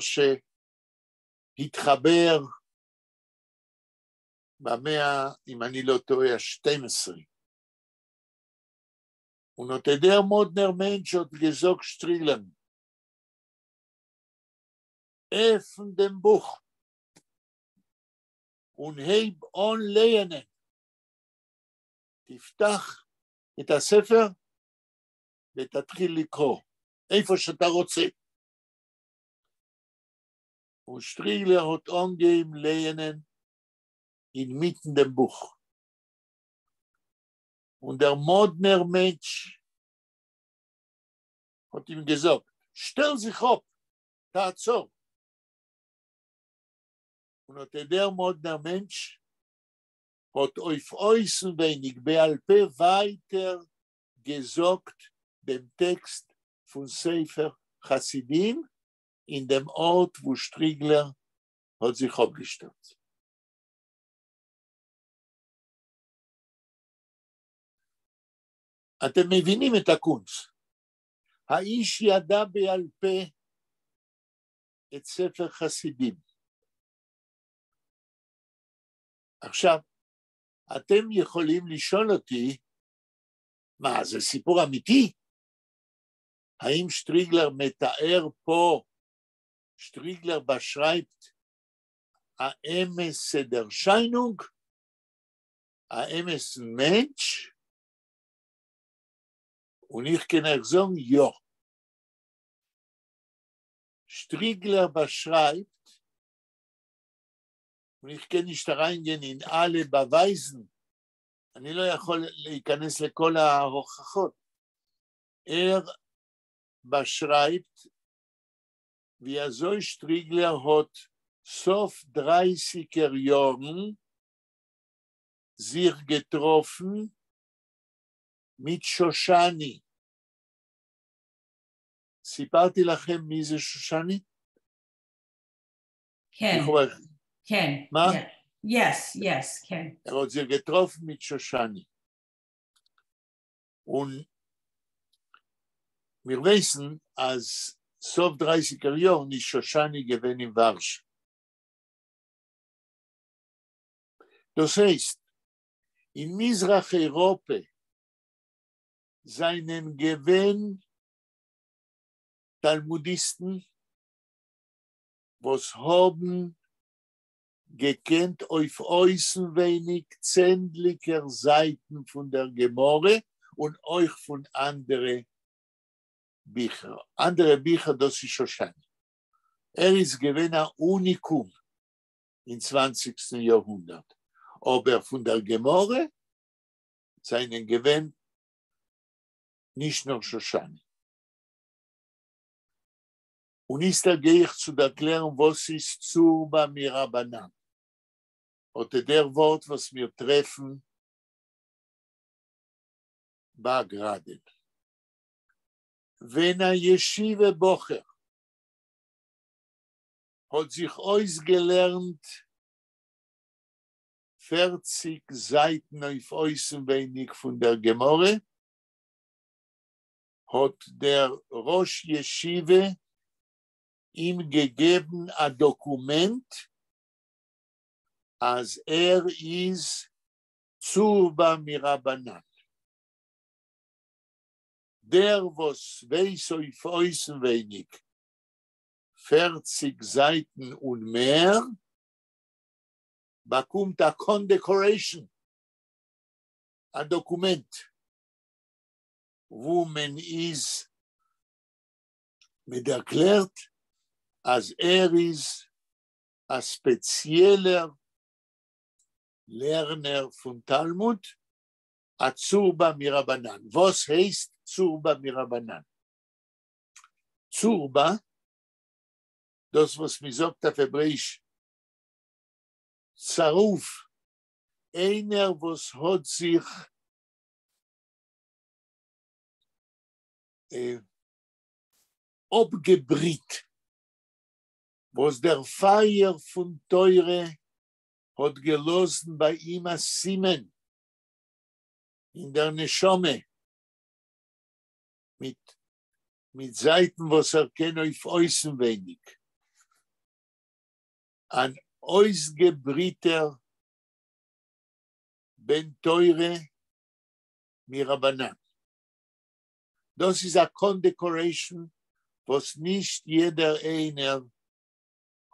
שהתחבר במאה, אם אני לא טועה, ה-12. און אט דער מאדנער מענטש האט געזאגט שטריגלערן, עפן דעם בוך און הייב אן לייענען, תפתח את הספר ותתחיל לקרוא, איפה שאתה רוצה. און שטריגלער האט אנגעהויבן לייענען אינמיטן דעם בוך. און דער מאדנער מענטש האט אים געזאגט, שטעל זיך אפ, תעצור. און אט דער מאדנער מענטש האט אויף אויסנווייניג בעל פה ווייטער געזאגט דעם טעקסט פון ספר חסידים אין דעם ארט וואו שטריגלער האט זיך אפגעשטעלט. אתם מבינים את הקונץ. האיש ידע בעל פה את ספר חסידים. עכשיו, אתם יכולים לשאול אותי, מה, זה סיפור אמיתי? האם שטריגלר מתאר פה, שטריגלר באשרייבט אן אמת'ע דערשיינונג, אן אמת'ן מענטש? און איך קען אייך זאגן, יא. שטריגלער באשרייבט, און איך קען נישט אריינגיין אין אלע באווייזן, אני לא יכול להיכנס לכל ההוכחות, ער באשרייבט ווי אזוי שטריגלער האט סוף דרייסיגער יארן זיך געטראפן מיט שושני. סיפרתי לכם מי זה שושני? כן, כן. מה? Yes, כן. ער האט זיך געטראפן מיט שושני. און מיר ווייסן אז סוף דרייסיגער יארן איז שושני געווען אין ווארשע. דאס הייסט, אין מזרח אייראפע זענען געווען תלמודיסטן וואס האבן געקענט אויף אויסנווייניג צענדליגער זייטן פון דער גמרא און אויך פון אנדערע ביכער. אנדערע ביכער דאס איז שושני. ער איז געווען א אוניקום אין צוואנציגסטן יארהונדערט, אבער פון דער גמרא זענען געווען נישט נאר שושני. און איצטער גיי איך צו דערקלערן וואס איז צורבא מרבנן, אט דער ווארט וואס מיר טרעפן ביי גראדען. ווען א ישיבה בחור האט זיך אויסגעלערנט פערציג זייטן אויף אויסנווייניג פון דער גמרא, האט דער ראש ישיבה אים געגעבן א דאקומענט אז ער איז צורבא מרבנן. דער וואס ווייס אויף אויסנווייניג פערציג זייטן און מער באקומט א קאנדעקארעישאן, א דאקומענט וואו מען איז מען דערקלערט אז ער איז א ספעציעלער לערנער פון תלמוד, א צורבא מרבנן. וואס הייסט צורבא מרבנן? צורבא, דאס וואס מען זאגט אויף העברעאיש צרוב, איינער וואס האט זיך אפגעבריט, וואס דער פייער פון תורה האט געלאזן ביי אים א סימן אין דער נשמה, מיט מיט זייטן וואס ער קען אויף אויסנווייניג, אן אויסגעבריטער בן תורה מרבנן. דאס איז א קאנדעקארעישן וואס נישט יעדער איינער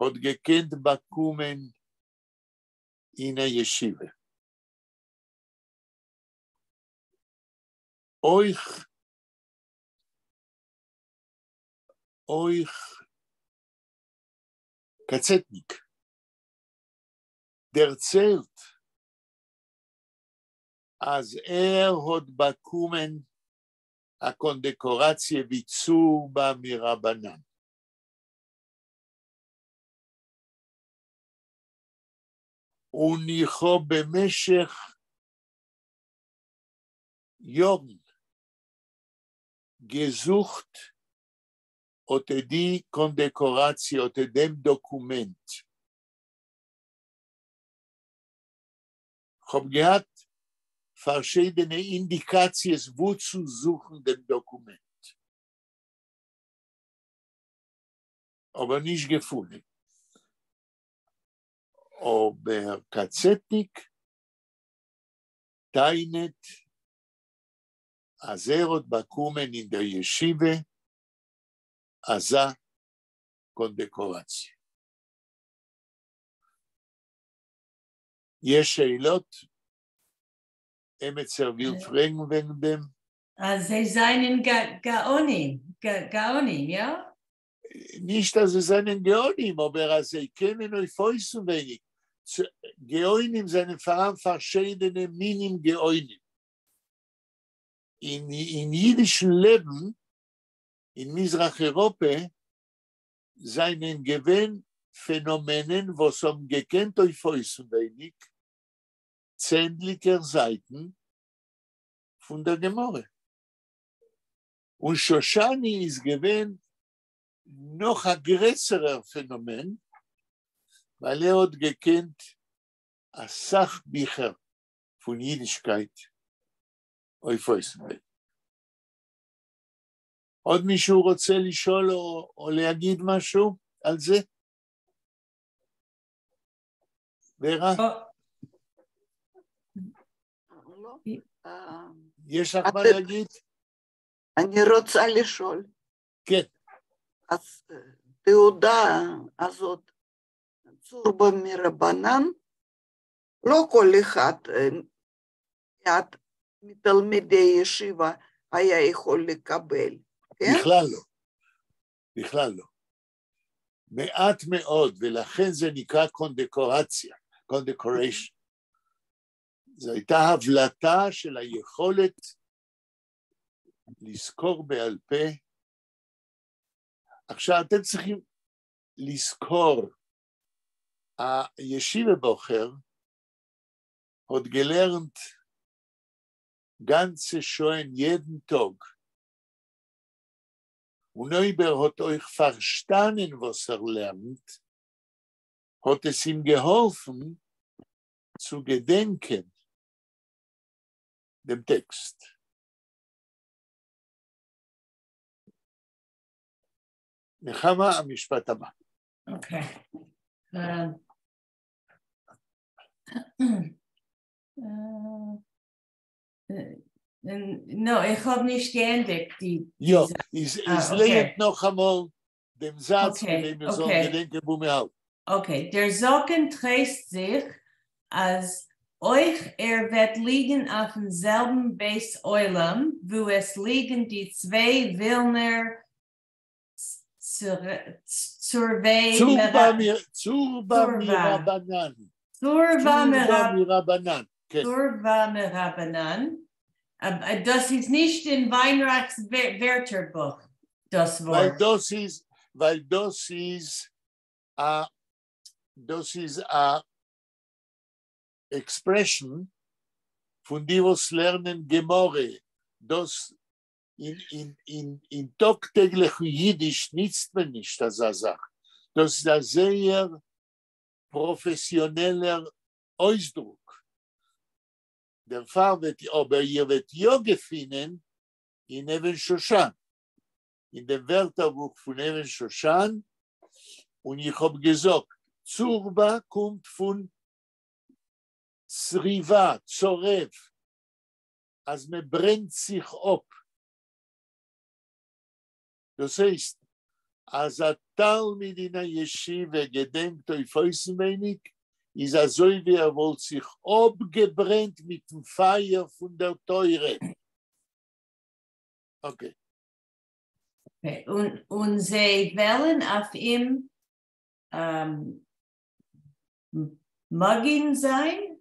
האט געקענט באקומען אין א ישיבה. אויך אויך קאצעטניק דערציילט אז ער האט באקומען א קאנדעקאראציע ווי צורבא מרבנן. און איך האב במשך יארן געזוכט אט די קאנדעקאראציע, אט דעם דאקומענט. כ'האב געהאט פארשידענע אינדיקאציעס וואו צו זוכן דעם דאקומענט, אבער נישט געפונען. אבער קאצעטניק טענה'ט אז ער האט באקומען אין דער ישיבה אזא קאנדעקאראציע. יש שאלות? עמעצער וויל פרעגן וועגן דעם? אז זיי זענען גאונים, גאונים, יא? נישט אז זיי זענען גאונים, אבער אז זיי קענען אויף אויסנווייניג. גאונים זענען פאראן פארשידענע מינים גאונים. אין אין אידישן לעבן אין מזרח אירופע זענען געווען פענאמענען וואס האבן געקענט אויף אויסנווייניג צענדליגער זייטן פון דער גמרא. און שושני איז געווען נאך א גרעסערער פענאמען, ווייל ער האט געקענט אסאך ביכער פון אידישקייט אויף אויסנווייניג. עוד מישהו רוצה לשאול או, או להגיד משהו על זה? ורה? יש לך מה להגיד? אני רוצה לשאול. כן. אז תעודה הזאת, צורבא מרבנן, לא כל אחד מתלמידי ישיבה היה יכול לקבל, כן? בכלל לא, בכלל לא. מעט מאוד, ולכן זה נקרא קונדקורציה, condecoration. זו הייתה הבלטה של היכולת לזכור בעל פה. עכשיו אתם צריכים לזכור, א ישיבה־בחור האָט געלערנט גאַנצע שעהן יעדן טאָג. און אויב ער האָט אויך פֿאַרשטאַנען, וואָס ער לערנט, האָט עס אים געהאָלפֿן צו געדענקען דעם טעקסט. נחמה, המשפט הבא. אוקיי. No, איך האָב נישט געענדיקט די יאָ, איז איז לייענט נאָך אַ מאָל דעם זאַץ, כּדי מיר זאָלן געדענקען וווּ מיר האַלטן. Okay, דער זקן טרייסט זיך, אַז אויך ער וועט ליגן אויפֿן זעלבן בית־עולם, וווּ עס ליגן די צוויי ווילנער צורבֿי צורבא מרבנן. צורבא מרבנן, כן. צורבא מרבנן. דאָס איז נישט אין ווײַנרײַכס ווערטערבוך, דאָס וואָרט. ווײַל דאָס איז, ווײַל דאָס איז אַ, דאָס איז אַ expression פֿון די, וואָס לערנען גמרא. דאָס אין, אין, אין, אין טאָג־טעגלעכן ייִדיש ניצט מען נישט אַזאַ זאַך. דאָס איז אַ זייער פּראָפֿעסיאָנעלער אויסדרוק. דערפֿאַר וועט, אָבער איר וועט יאָ געפֿינען אין אבן שושן, אין דעם ווערטערבוך פֿון אבן שושן, און איך האָב געזאָגט, צורבא קומט פֿון צריבה, צורב, אַז מע ברענט זיך אָפּ. דאָס הייסט, אַז אַ תּלמיד אין אַ ישיבֿה געדענקט אויף אויסנווייניק, איז אַזוי ווי ער וואָלט זיך אָפּגעברענט מיטן פֿײַער פֿון דער תּורה. Okay. Okay. און, און זיי וועלן אויף אים מגין זײַן?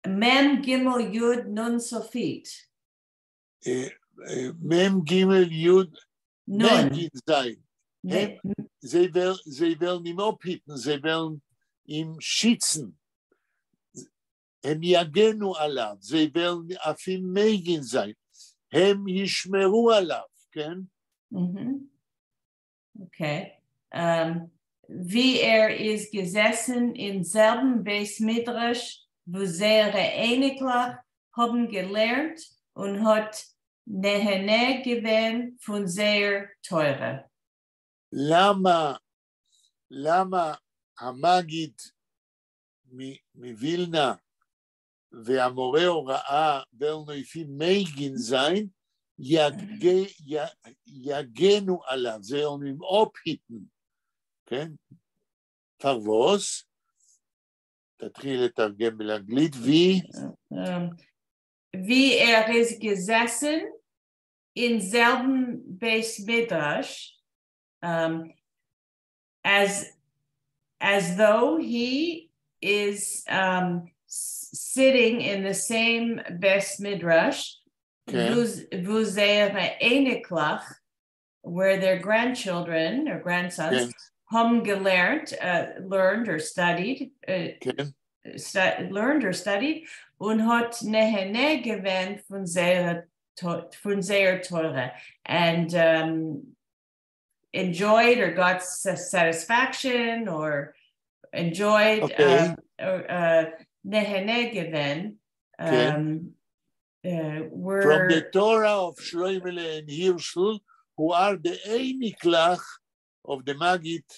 מם גימל יוד נון סופית. מם גימל יוד נון. מגין זײַן. זיי וועלן, זיי וועלן אים אָפּהיטן, זיי וועלן אים שיצן. הם יגנו עליו, זיי וועלן אויף אים מגין זײַן. הם ישמרו עליו, כן? Okay. ווי ער איז געזעסן אין זעלבן בית־מדרש, וווּ זייערע אייניקלעך האָבן געלערנט און האָט נהנה געווען פֿון זייער תּורה. למה, למה המגיד מווילנה והמורה הוראה וועלן אויף אים מגין זײַן, יגנו עליו, זיי וועלן אים אָפּהיטן, כן? פֿאַר וואָס? תתחיל לתרגם באנגלית, ווי? ווי ער איז געזעסן אין זעלבן בית־מדרש, as though he is sitting in the same בית מדרש, וווּ זייערע אייניקלעך, where their grandchildren or grandsons האָבן געלערנט, learned or studied, learned or studied, און האָט נהנה געווען פֿון זייער תּורה, and enjoyed or got satisfaction or enjoyed or נהנה געווען were From the Torah of Shloimele and Hirschel, who are the אייניקלעך of the Maggid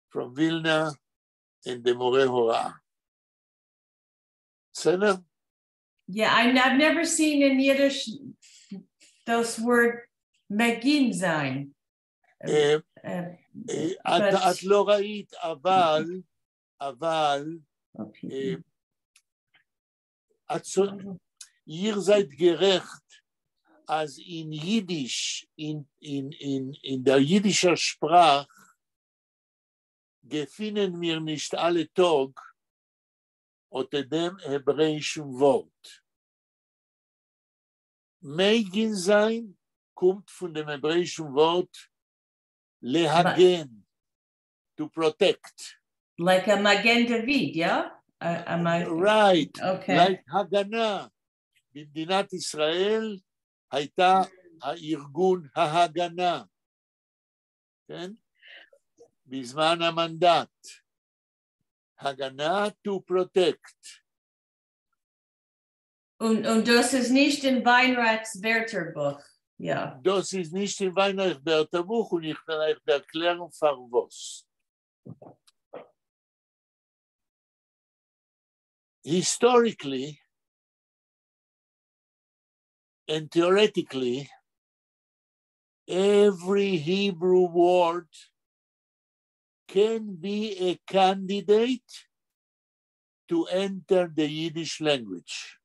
from Vilna and the מורה הוראה. בסדר? Yeah, I've never seen in Yiddish דאָס וואָרט מגין זײַן. את לא ראית, אבל, איר זײַט גערעכט, אַז אין ייִדיש, אין דער ייִדישער שפּראַך, געפֿינען מיר נישט אַלע טאָג אָט דעם העברעיִשן וואָרט. מגין זײַן קומט פֿון דעם העברעיִשן וואָרט להגן, to protect. Like a מגן דוד, yeah? Right, okay. Like הגנה. במדינת ישראל הייתה הארגון ההגנה, כן? בזמן המנדט. הגנה to protect. און דאָס איז נישט אין ווײַנרײַכס ווערטערבוך, יאָ. דאָס איז נישט אין ווײַנרײַכס ווערטערבוך און איך וועל אײַך דערקלערן פֿאַר וואָס. Historically and theoretically, every Hebrew word can be a candidate to enter the Yiddish language.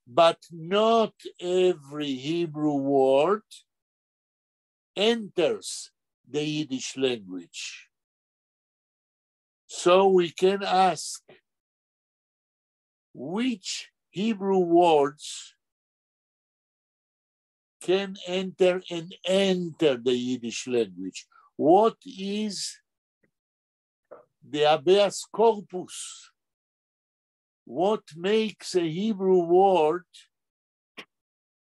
But not every Hebrew word enters the Yiddish language. So we can ask which Hebrew words can enter and enter the Yiddish language. What is the habeas corpus? What makes a Hebrew word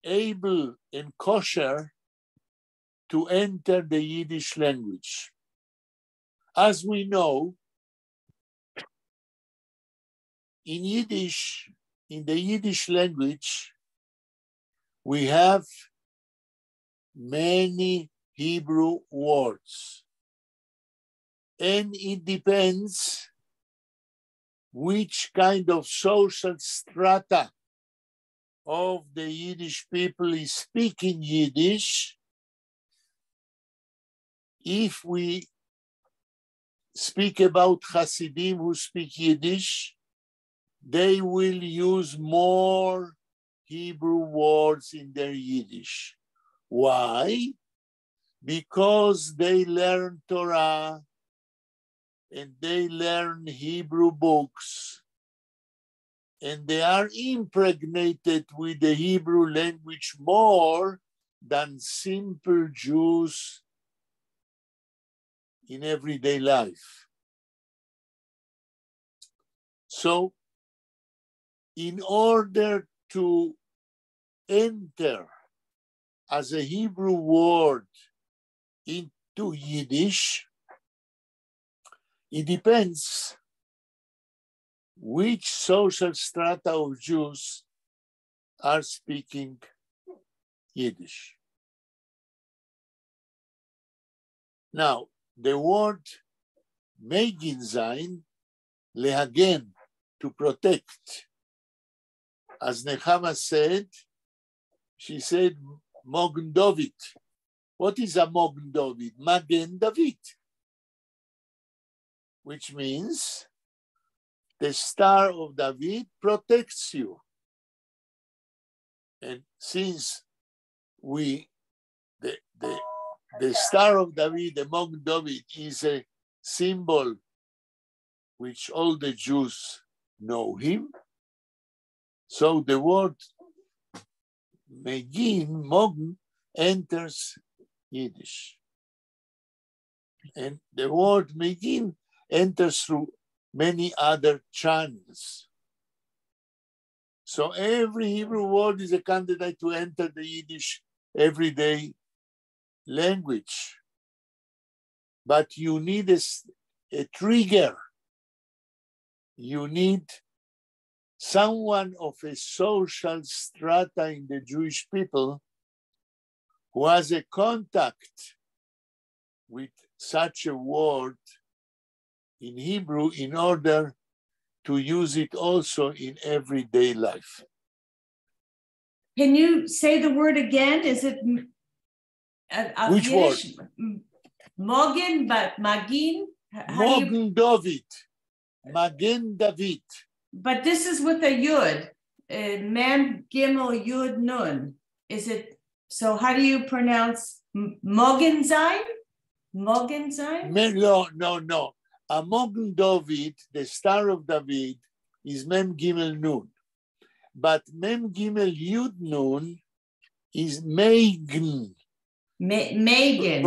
able and kosher to enter the Yiddish language? As we know, in Yiddish, in the Yiddish language, we have many Hebrew words. And it depends which kind of social strata of the Yiddish people is speaking Yiddish. If we speak about Hasidim who speak Yiddish, they will use more Hebrew words in their Yiddish. Why? Because they learn Torah and they learn Hebrew books and they are impregnated with the Hebrew language more than simple Jews in everyday life. So, in order to enter as a Hebrew word into Yiddish, it depends which social strata of Jews are speaking Yiddish. Now, the word מגין זײַן, להגן, to protect. As Nechama said, she said, מגן דוד. What is a מגן דוד? מגן דוד. Which means the Star of David protects you. And since the Star of David, the מגן דוד, is a symbol which all the Jews know him, so the word מגין, מגן, enters Yiddish. And the word מגין enters through many other channels. So every Hebrew word is a candidate to enter the Yiddish everyday language. But you need a trigger. You need someone of a social strata in the Jewish people who has a contact with such a word in Hebrew in order to use it also in everyday life. Can you say the word again? Is it Which word? מגן, but מגין? How do you, מגן דוד, מגן דוד. But this is with a יוד. מם גימל יוד נון. Is it, so how do you pronounce מגן זײַן? מגן זײַן? No. המגן דוד, the Star of David, is מם גימל נון. But מם גימל יוד נון is מגן. מגן.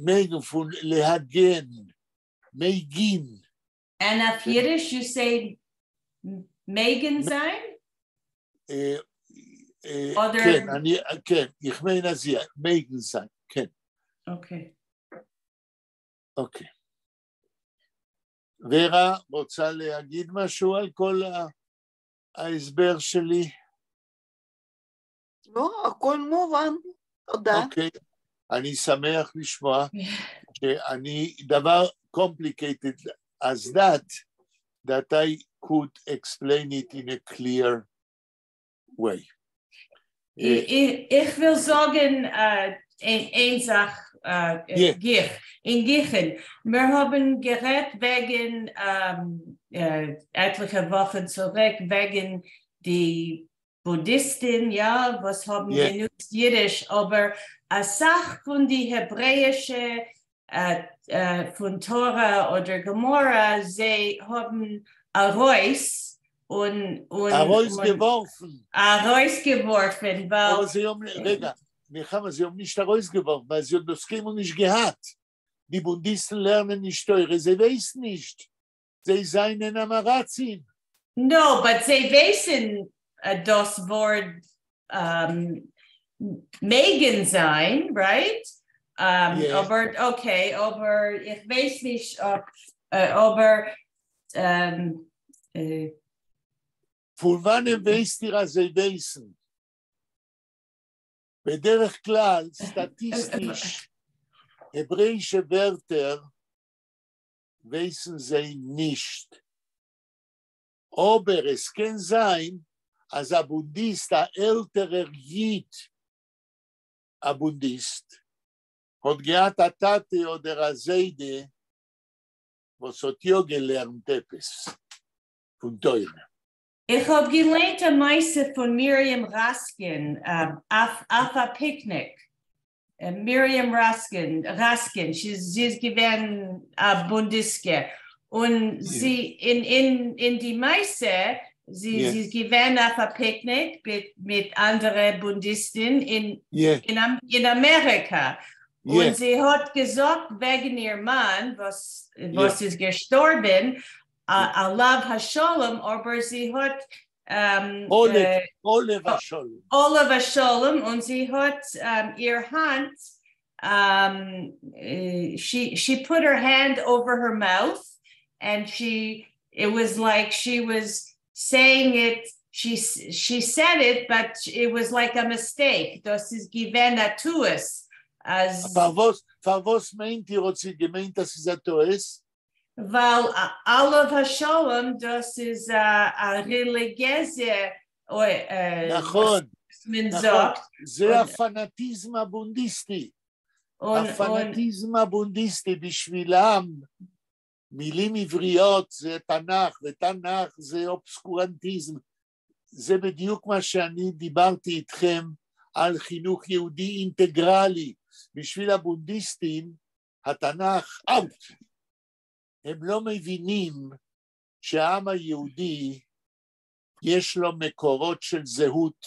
מגן פֿון להגן. מגין. And אויף ייִדיש you say מגן זײַן? כן, אני, כן, איך מיין אַז יאָ, מגן זײַן, כן. אוקיי. אוקיי. ורה רוצה להגיד משהו על כל ההסבר שלי? לא, הכל מובן, תודה. אוקיי, אני שמח לשמוע שאני, דבר complicated as that, that I could explain it in a clear way. איך וויל זאָגן, איין זאַך, גיך, אין גיכן. מיר האָבן גערעדט וועגן עטלעכע וואָכן צוריק, וועגן די בונדיסטן, יאָ, וואָס האָבן גענוצט ייִדיש, אָבער אַ סך פֿון די העברעיִשע פֿון תּורה אָדער גמרא, זיי האָבן אַרויס און אַרויסגעוואָרפֿן. אַרויסגעוואָרפֿן, ווײַל אָבער זיי האָבן, רגע, נחמה, זיי האָבן נישט אַרויסגעוואָרפֿן, ווײַל זיי האָבן דאָס קיינמאָל נישט געהאַט. די בונדיסטן לערנען נישט תּורה, זיי ווייסן נישט. זיי זײַנען עם־הארצים. No, but זיי ווייסן דאָס וואָרט מגן זײַן, right? Yeah. אָבער, okay, אָבער איך ווייס נישט, אויב, אָבער פֿון וואַנען ווייסט איר, אַז זיי ווייסן? בדרך כּלל, סטאַטיסטיש, העברעיִשע ווערטער ווייסן זיי נישט. אָבער עס קען זײַן, אַז אַ בונדיסט, אַ עלטערער ייִד, אַ בונדיסט, האָט געהאַט אַ טאַטע אָדער אַ זיידע, וואָס האָט יאָ געלערנט עפּעס פֿון תּורה. איך האָב געלייענט אַ מעשׂה פֿון מרים ראַסקין אויף אַ פּיקניק. מרים ראַסקין, זי איז געווען אַ בונדיסטקע. און זי אין די מעשׂה, זי איז געווען אויף אַ פּיקניק מיט אַנדערע בונדיסטן אין אַמעריקע. און זי האָט געזאָגט וועגן איר מאַן, וואָס איז געשטאָרבן, עליו השלום, אָבער זי האָט עליו השלום. עליו השלום, און זי האָט איר האַנט, she put her hand over her mouth and it was like she was saying it, she said it, but it was like a mistake. דאָס איז געווען אַ טעות. אַז פֿאַר וואָס מיינט איר, האָט זי געמיינט, דאָס איז אַ טעות? ווײַל עליו השלום, דאָס איז אַ רעליגיעזע וואָס מען זאָגט. זה הפנאטיזם הבונדיסטי. הפנאטיזם הבונדיסטי בשבילם, מילים עבריות זה תנ"ך, ותנ"ך זה אובסקורנטיזם. זה בדיוק מה שאני דיברתי איתכם על חינוך יהודי אינטגרלי. בשביל הבונדיסטים, התנ"ך out. הם לא מבינים שהעם היהודי יש לו מקורות של זהות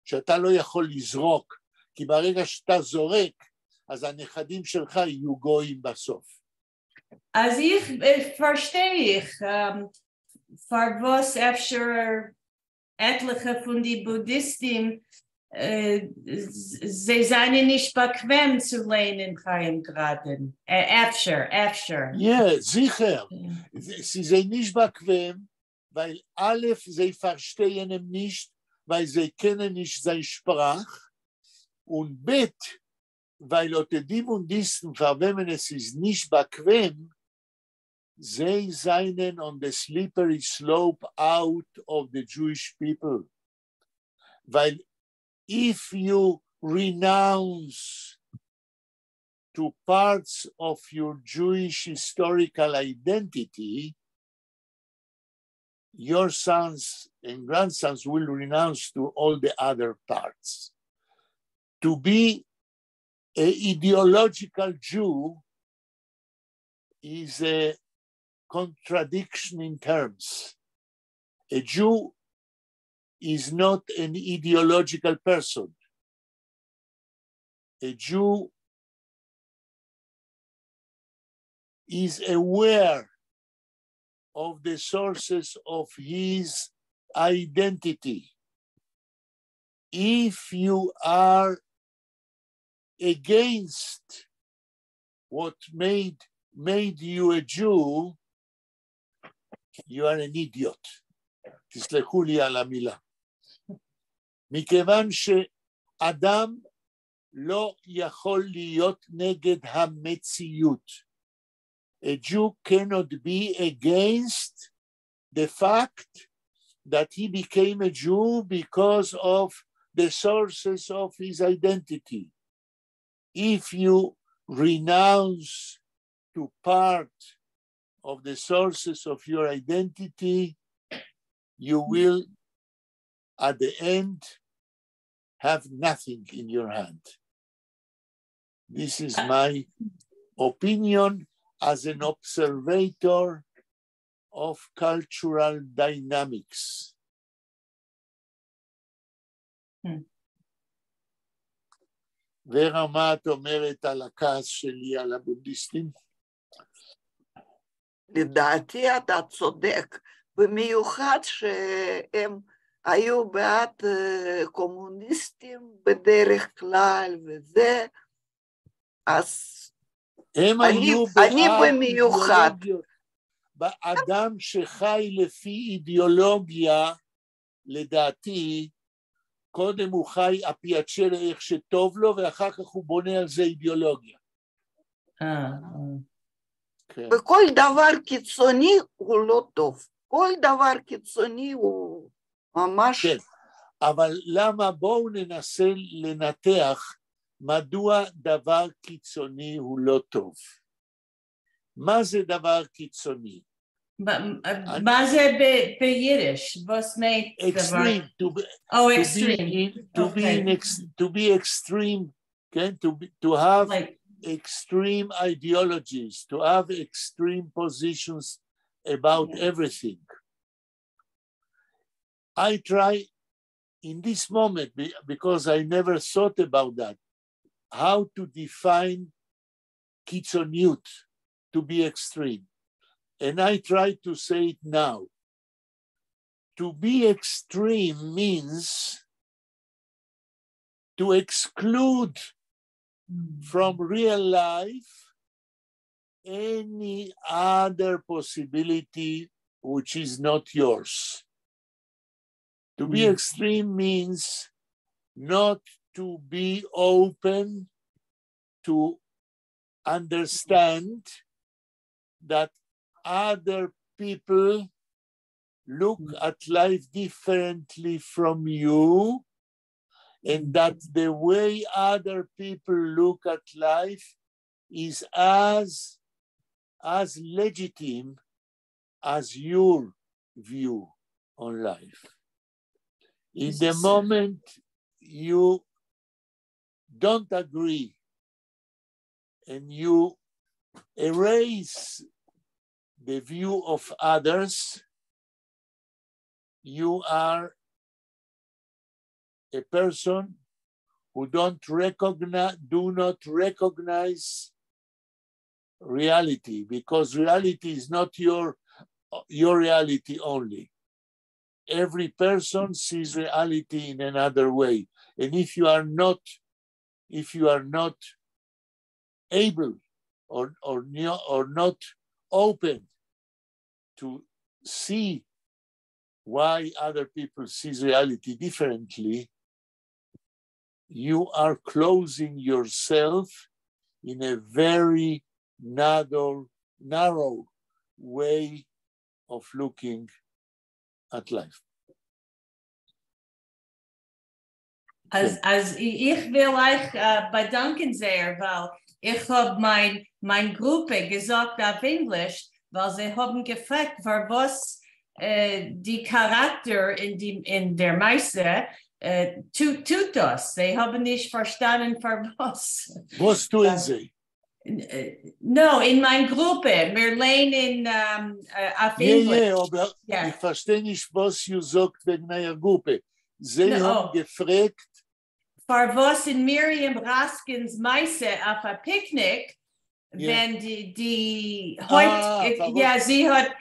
שאתה לא יכול לזרוק, כי ברגע שאתה זורק, אז הנכדים שלך יהיו גויים בסוף. אַז איך פֿאַרשטיי איך, פֿאַר וואָס אפֿשר עטלעכע פֿון די בונדיסטן, זיי זײַנען נישט באַקוועם צו לייענען חיים גראַדען. אפֿשר, אפֿשר. יאָ, זיכער. ס'איז זיי נישט באַקוועם, ווײַל אַלע, זיי פֿאַרשטייען אים נישט, ווײַל זיי קענען נישט זײַן שפּראַך, און ב', ווײַל אָט די בונדיסטן, פֿאַר וועמען עס איז נישט באַקוועם, זיי זײַנען on the slippery slope out of the Jewish people. ווײַל if you renounce to parts of your Jewish historical identity, your sons and grandsons will renounce to all the other parts. To be an ideological Jew is a contradiction in terms. A Jew is not an ideological person. A Jew is aware of the sources of his identity. If you are against what made you a Jew, you are an idiot. תסלחו לי על המילה. מכיוון שאדם לא יכול להיות נגד המציאות. A Jew cannot be against the fact that he became a Jew because of the sources of his identity. If you renounce to part of the sources of your identity, you will, at the end, have nothing in your hand. This is my opinion as an observator of cultural dynamics. ורה, מה את אומרת על הכעס שלי על הבונדיסטים? לדעתי אתה צודק, במיוחד שהם היו בעד קומוניסטים בדרך כלל וזה, אז הם היו אני במיוחד. באדם שחי לפי אידיאולוגיה, לדעתי, קודם הוא חי על פי הצ'לה איך שטוב לו, ואחר כך הוא בונה על זה אידיאולוגיה. כן. וכל דבר קיצוני הוא לא טוב. כל דבר קיצוני הוא ממש. כן, אבל למה? בואו ננסה לנתח מדוע דבר קיצוני הוא לא טוב. מה זה דבר קיצוני? מה זה ביידיש? וואָס מיינט Extreme. Oh, extreme. To be extreme, כן? To have extreme ideologies, to have extreme positions about everything. I try in this moment, because I never thought about that, how to define קיצוניות, to be extreme. And I try to say it now. To be extreme means to exclude from real life any other possibility which is not yours. To be extreme means not to be open to understand that other people look at life differently from you, and that the way other people look at life is as legitimate as your view on life. In the moment you don't agree and you erase the view of others, you are a person who don't recognize, do not recognize reality, because reality is not your reality only. Every person sees reality in another way. And if you are not able or not open to see why other people see reality differently, you are closing yourself in a very narrow way of looking at life. אז אז איך וויל אייך באדאנקען זייער ווייל איך האב מיין מיין גרופע געזאגט אויף ענגליש ווייל זיי האבן געפרעגט פארוואס די כאראקטער אין די אין דער מעשה טוט דאס, זיי האבן נישט פארשטאנען פארוואס. וואס טוען זיי? No, אין מיין גרופע, מיר לערנען אויף ענגליש. יע יע, אבער איך פארשטיי נישט וואס איר זאגט וועגן אייער גרופע. זיי האבן געפרעגט. פארוואס אין מרים ראסקינ'ס מעשה אויף א פיקניק, ווען די הויפט, יא זי האט,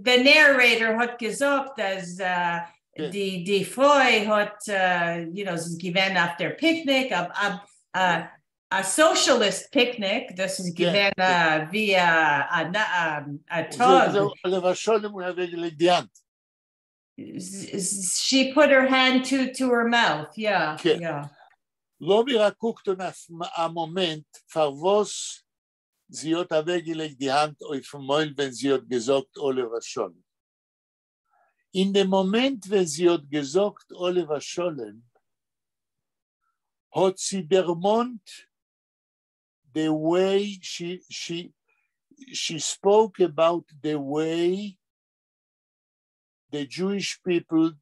די narrator האט געזאגט אז די די פרוי האט, you know, זי איז געווען אויף דער פיקניק, א סאושעליסט פיקניק, דאס איז געווען ווי א טאג. עליו השלום און אוועקגעלייגט די האנט. She put her hand to to her mouth, יא יא. לאמיר א קוק טון אויף א מאמענט פארוואס זי האט אוועקגעלייגט די האנט אויפן מויל ווען זי האט געזאגט עליו השלום. אין דעם מאמענט ווען זי האט געזאגט עליו השלום האט זי דערמאנט the way she she she spoke about the way the Jewish people,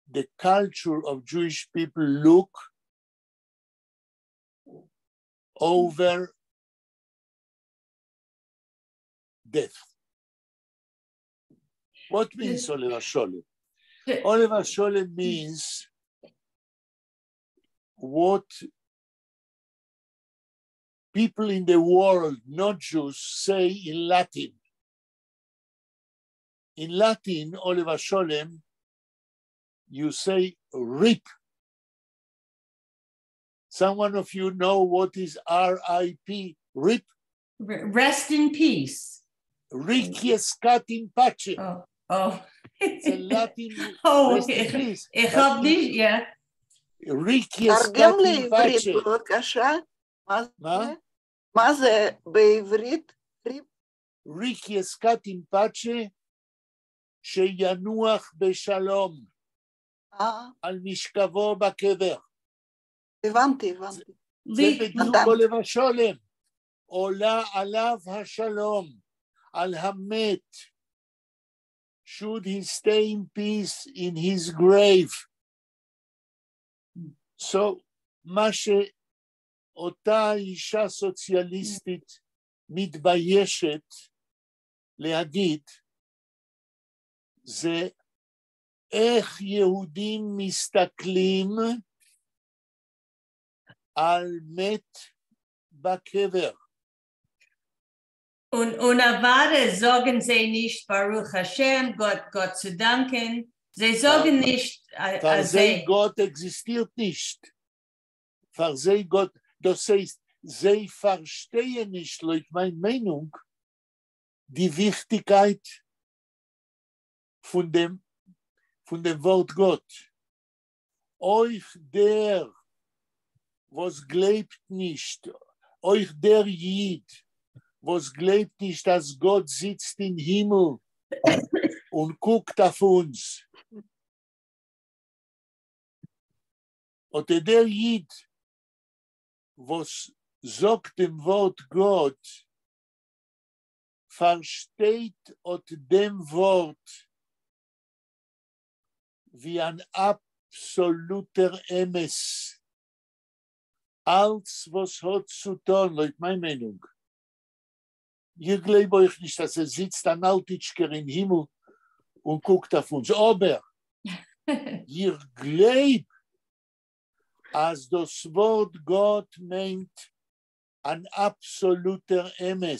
the culture of Jewish people look over death. What means עליו השלום? עליו השלום means what people in the world, not Jews, say in Latin. In Latin, עליו השלום, you say RIP. Someone of you know what is R-I-P? RIP? Rest in peace. Requiescat in pace. Oh, oh. It's a Latin oh, rest in peace. איך האב נישט, יא. Requiescat תרגם in לעברית pace. בבקשה. מה זה? מה? מה זה בעברית? RIP? Requiescat in pace, שינוח בשלום אה, על משכבו בקבר. הבנתי, הבנתי. זה בדיוק עליו השלום. עולה עליו השלום, על המת. Should he stay in peace in his grave. So, מה שאותה אישה סוציאליסטית מתביישת להגיד, זה איך יהודים מסתכלים על מת בקבר. און און אוודאי זאגן זיי נישט ברוך השם, גאט גאט צו דאנקען, זיי זאגן נישט פאר זיי גאט עקזיסטירט נישט. פאר זיי גאט, דאס הייסט, זיי פארשטייען נישט לויט מיין מיינונג די וויכטיגקייט פון דעם פון דעם ווארט גאט. אויך דער וואס גלייבט נישט, אויך דער איד וואס גלייבט נישט אז גאט זיצט אין הימל און קוקט אויף אונז, אט דער איד וואס זאגט דעם ווארט גאט, פארשטייט אט דעם ווארט ווי אן אבסאלוטער אמת. אלץ וואס האט צו טון, לויט מיין מיינונג, איך גלייב אויך נישט אז עס זיצט אן אלטיטשקער אין הימל און קוקט אויף אונז, אבער איך גלייב אז דאס ווארט גאט מיינט אן אבסאלוטער אמת,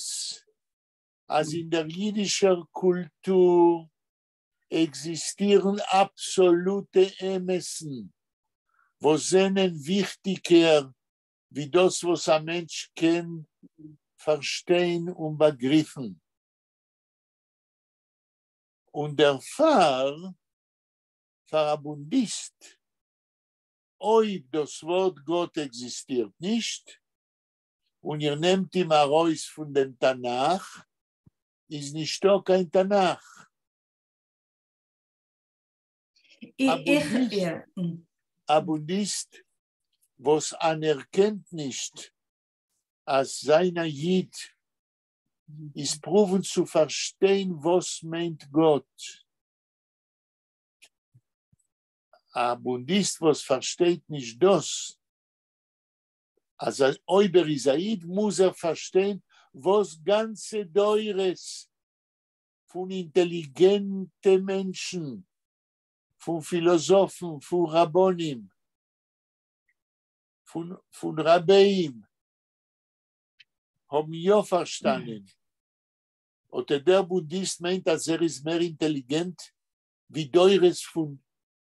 אז אין דער אידישער קולטור עקזיסטירן אבסאלוטע אמת'ן וואס זענען וויכטיגער ווי דאס וואס א מענטש קען פארשטיין און באגריפן, און דערפאר פאר א בונדיסט, אויב דאס ווארט גאט עקזיסטירט נישט, און איר נעמט אים ארויס פון דעם תנך. איז נישטא קיין תנך. א בונדיסט וואס אנערקענט נישט אז זיין א איד איז פרואוון צו פארשטיין וואס מיינט גאט. א בונדיסט וואס פארשטייט נישט דאס אז אויב ער איז א איד מוז ער פארשטיין וואס גאנצע דורות פון אינטעליגענטע מענטשן, פון פילאזאפן, פון רבנים, פון רביים, האבן יא פארשטאנען. אט דער בונדיסט מיינט אז ער איז מער אינטעליגענט ווי דורות פון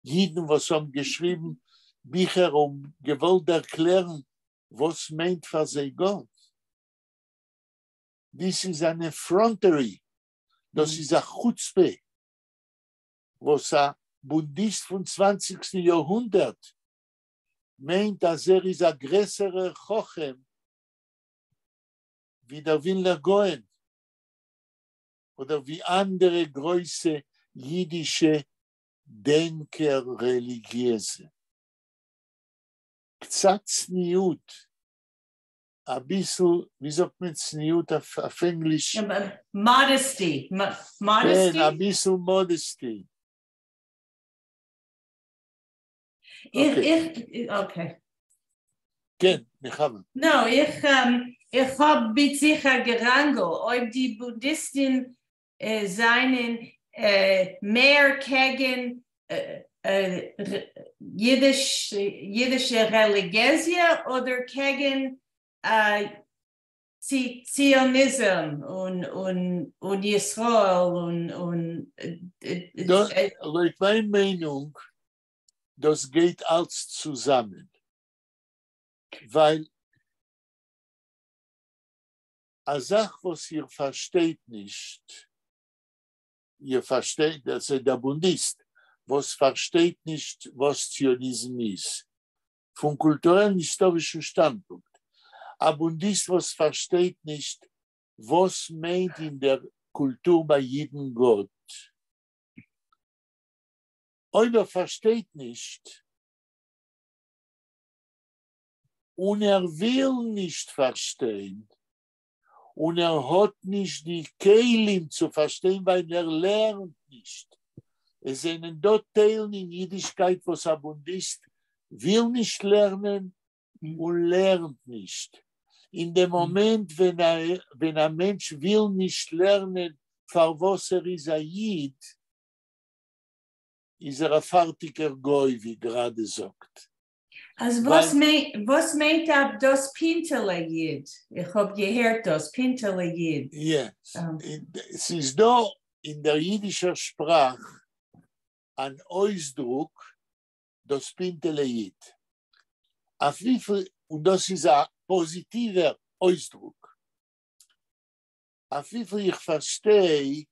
אידן וואס האבן געשריבן ביכער און געוואלט ערקלערן וואס מיינט פאר זיי גאט. This is an effrontery, דאס איז א חוצפה וואס א בונדיסט פון צוואנציגסטן יארהונדערט מיינט אז ער איז א גרעסערער חכם ווי דער ווילנער גאון אדער ווי אנדערע גרויסע אידישע דענקער רעליגיעזע. קצת צניעות, אביסל, ווי זאגט מען צניעות אויף ענגליש? Modesty. Modesty? כן, אביסל modesty. איך, איך, okay. כן, נחמה. No, איך, איך האב מיט זיך א געראנגל, אויב די בונדיסטן זענען מער קעגן יידיש, יידישע רעליגיעזיע אדער קעגן ציוניזם און ישראל און. לויט מיין מיינונג, דאס גייט אלץ צוזאמען, ווייל א זאך וואס איר פארשטייט נישט, איר פארשטייט, דאס איז דער בונדיסט וואס פארשטייט נישט וואס ציוניזם איז, פון קולטורעלן היסטארישן שטאנדפונקט, א בונדיסט וואס פארשטייט נישט וואס מיינט אין דער קולטור ביי אידן גאט, אויב ער פארשטייט נישט און ער וויל נישט פארשטיין, און ער האט נישט די כלים צו פארשטיין ווייל ער לערנט נישט. עס זענען דא טיילן אין אידישקייט וואס א בונדיסט וויל נישט לערנען און לערנט נישט. אין דעם מאמענט ווען א מענטש וויל נישט לערנען פארוואס ער איז א איד, איז ער א פארטיגער גוי ווי גראדע זאגט. אז וואס מיינט, וואס מיינט אפ דאס פינטעלע איד? איך האב געהערט דאס פינטעלע איד. יא, ס'איז דא אין דער אידישער שפראך אן אויסדרוק דאס פינטעלע איד. אויף וויפיל, און דאס איז א פאזיטיווער אויסדרוק. אויף וויפיל איך פארשטיי,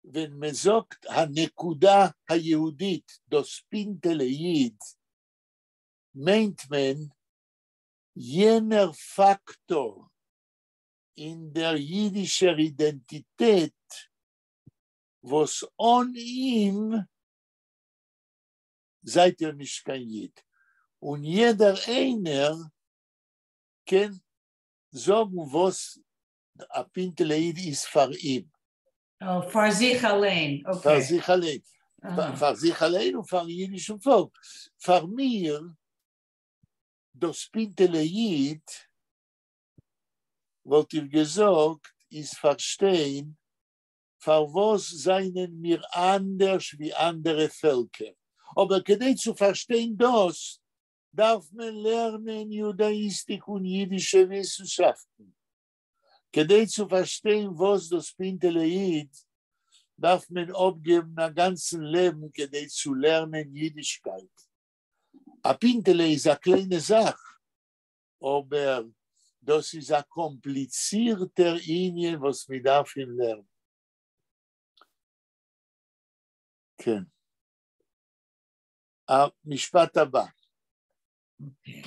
ווען מען זאגט הנקודה היהודית, דאס פינטעלע איד, מיינט מען יענער פאקטאר אין דער אידישער אידענטיטעט וואס אן אים זייט איר נישט קיין איד, און יעדער איינער קען זאגן וואס א פינטעלע איד איז פאר אים. פאר זיך אליין, okay. פאר זיך אליין. פאר זיך אליין און פארן אידישן פאלק. פאר מיר, דאס פינטעלע איד, וואלט איך געזאגט, איז פארשטיין פארוואס זענען מיר אנדערש ווי אנדערע פעלקער. אבער כדי צו פארשטיין דאס, דארף מען לערנען יודאיסטיק און אידישע וויסנשאפטן. כדי צו פארשטיין וואס דאס פינטעלע איד, דארף מען אפגעבן א גאנצן לעבן כדי צו לערנען אידישקייט. א פינטעלע איז א קליינע זאך, אבער דאס איז א קאמפליצירטער ענין וואס מען דארף אים לערנען. כן. המשפט הבא.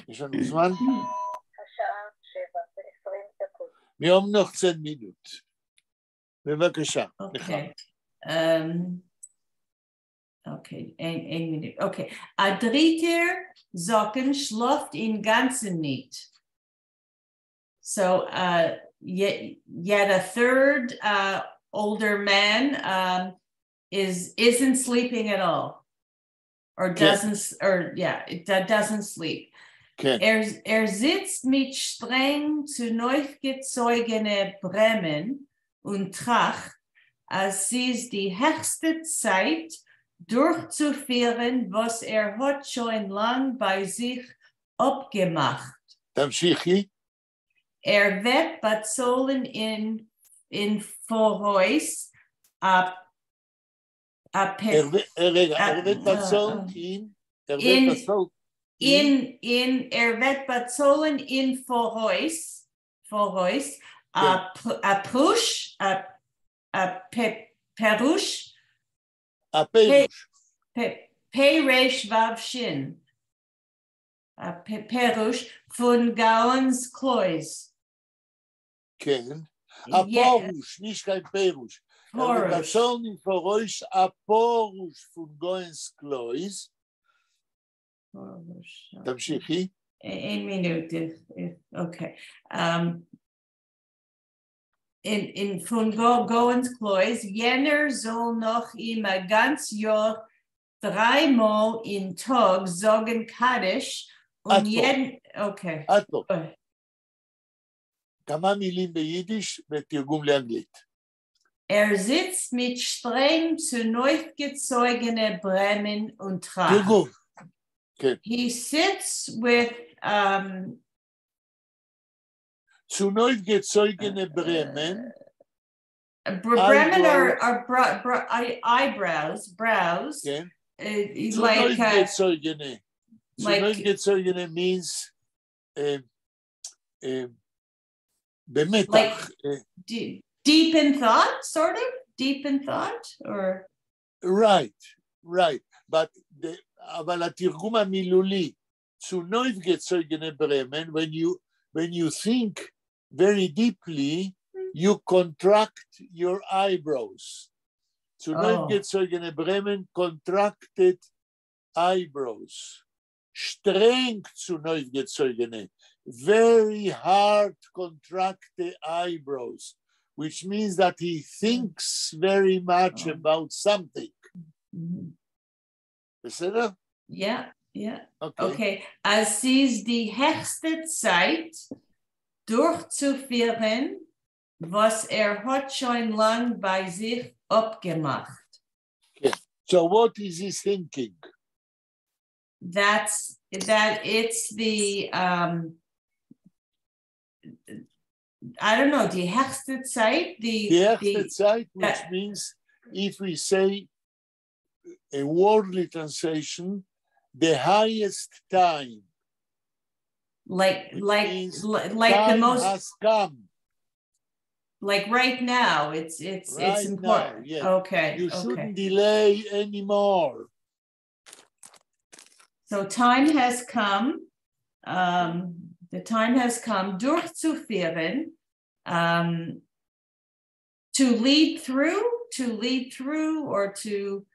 יש לנו זמן? השעה 7:20. מיר האבן נאך 10 מינוט. בבקשה, מיכל. אוקיי. אוקיי, איין מינוט. אוקיי. אַ דריטער זקן שלאָפֿט אין גאַנצן ניט. So yet a third older man isn't sleeping at all, or doesn't, or yeah, it doesn't sleep. ער זיצט מיט שטרענג צונויפֿגעצויגענע ברעמען און טראַכט, אַז ס'איז די העכסטע צײַט דורכצופֿירן, וואָס ער האָט שוין לאַנג בײַ זיך אָפּגעמאַכט. תמשיכי. ער וועט באַצאָלן אין פֿאָרויס אַ רגע, ער וועט באַצאָלן אין, ער וועט באַצאָלן אין, ער וועט באַצאָלן אין פֿאָרויס, אַ פּרוש, אַ פּירוש, אַ פּירוש. פּא ריש וואו שין, אַ פּירוש פֿון גאונס קלויז. כן, אַ פּרוש, נישט קיין פּירוש. ער וועט באַצאָלן אין פֿאָרויס אַ פּרוש פֿון גאונס קלויז. תמשיכי. איין מינוט, אוקיי. אין פֿון גאונס קלויז, יענער זאָל נאָך אים אַ גאַנץ יאָר דרײַ מאָל אין טאָג זאָגן קדיש און יעדן, אוקיי. עד פה. כמה מילים ביידיש ותרגום לאנגלית. ער זיצט מיט שטרענג צונויפֿגעצויגענע ברעמען און טראַכט. תרגום. כן. He sits with צונויפֿגעצויגענע ברעמען. ברעמען are eyebrows, brows. כן. Like צונויפֿגעצויגענע. צונויפֿגעצויגענע means במתח. Like deep in thought, sort of? Deep in thought, or? Right. But the, אבל התרגום המילולי, צונויפֿגעצויגענע ברעמען, when you think very deeply, you contract your eyebrows. צונויפֿגעצויגענע ברעמען, contracted eyebrows. שטרענג צונויפֿגעצויגענע, very hard contracted eyebrows, which means that he thinks very much about something. בסדר? Yeah. Okay. Okay. אַז ס'איז די העכסטע צײַט דורכצופֿירן, וואָס ער האָט שוין לאַנג בײַ זיך אָפּגעמאַכט. Okay. So what is he thinking? That it's the I don't know, די העכסטע צײַט, the די העכסטע צײַט, which means if we say a worldly translation, the highest time. Like Which means like the time most has come. Like right now, it's Right important. now, yes. You shouldn't delay anymore. So time has come. The time has come דורכצופֿירן, to lead through, or to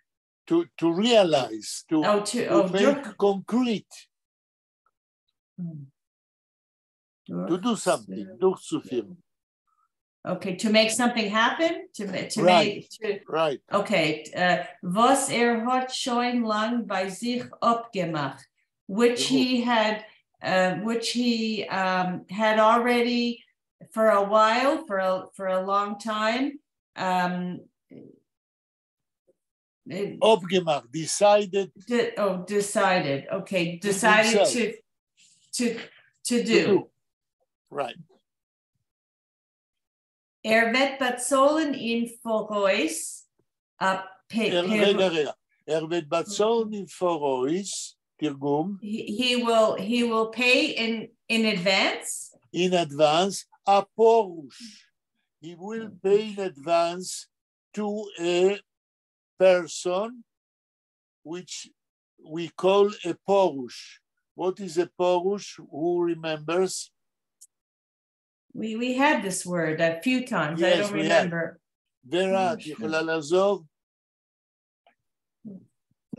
To realize, to, Oh, to, to oh, make concrete. To do something, דורכצופֿירן. Okay, to make something happen, to make to, Okay, וואָס ער האָט שוין לאַנג בײַ זיך אָפּגעמאַכט, which he had already for a while, for a long time. אָפּגעמאַכט, decided. Oh, decided. Okay, decided himself. to To do. do. Right. ער וועט באַצאָלן אין פֿאָרויס. רגע, רגע. ער וועט באַצאָלן אין פֿאָרויס, תרגום. He will pay in advance. In advance, אַ פּרוש. He will pay in advance to a person which we call a פּרוש. What is a פּרוש? Who remembers? We had this word a few times. I Yes, don't we had. remember. ורה, את יכולה לעזור?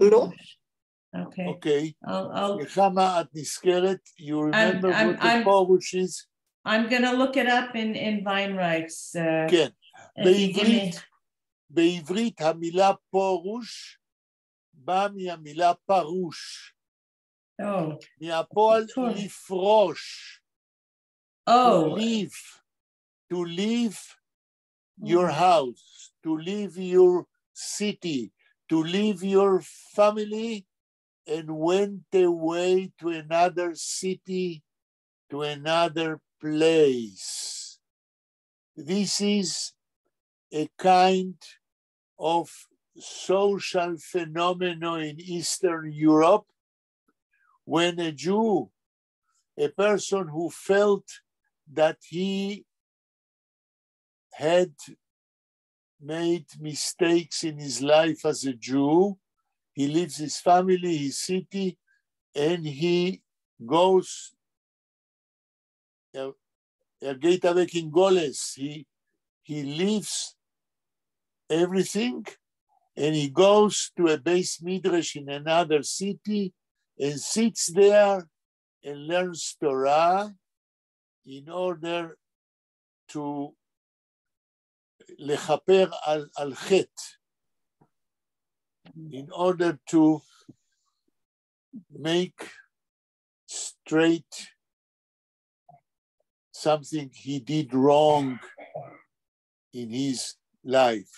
לא. Okay. אוקיי. I'll נחמה, את נזכרת? You remember what the פרוש is? I'm gonna look it up in Weinreich's. כן. If you give me- בעברית המילה פרוש באה מהמילה פרוש, Oh, מהפועל פרוש. לפרוש, to leave your house, to leave your city, to leave your family, and went away to another city, to another place. This is a kind of social phenomenon in Eastern Europe when a Jew, a person who felt that he had made mistakes in his life as a Jew, he leaves his family, his city, and he goes, ער גייט אַוועק אין גלות. He leaves everything and he goes to a בית מדרש in another city and sits there and learns Torah in order to לכפר על חטא, in order to make straight something he did wrong in his life.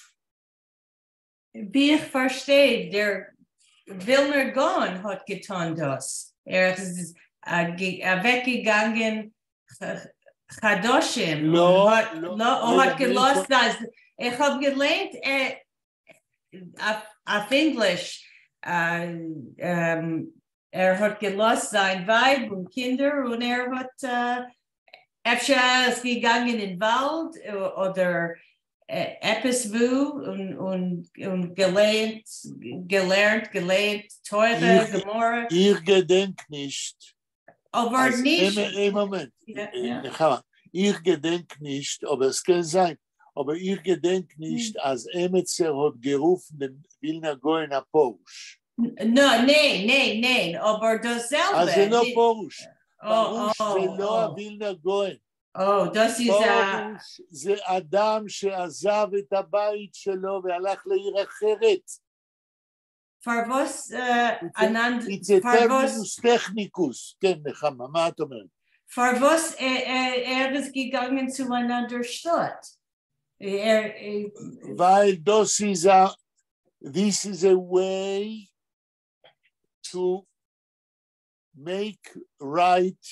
ווי איך פֿאַרשטיי, דער ווילנער גאון האָט געטאָן דאָס. ער איז אַוועקגעגאַנגען חדשים. לא, האָט, לא, לא, האָט רגע, געלאָזט דאָס. איך האָב געלייענט אויף ענגליש. ער האָט געלאָזט זײַן ווײַב און קינדער און ער האָט אפֿשר איז געגאַנגען אין וואַלד אָדער עפּעס וווּ און געלייענט, געלערנט, געלייענט, תּורה, גמרא. איך געדענק נישט. אָבער אַז נישט. איין מאָמענט. Ja. נחמה, איך געדענק נישט, אָבער עס קען זײַן, אָבער איך געדענק נישט, אַז עמעצער האָט גערופֿן דעם ווילנער גאון אַ פּרוש. No, ניין, ניין, ניין, אָבער דאָס זעלבע. אַז זה לא פּרוש. Oh, פּרוש זה לא oh. הווילנער גאון. Oh, דאָס איז אַ פּרוש זה אדם שעזב את הבית שלו והלך לעיר אחרת. פֿאַר וואָס אַן אַנד It's a פֿאַר וואָס terminus technicus. כן, נחמה, מה את אומרת? פֿאַר וואָס ער איז געגאַנגען צו אַן אַנדער שטאָט. ער ווײַל דאָס איז a, this is a way to make right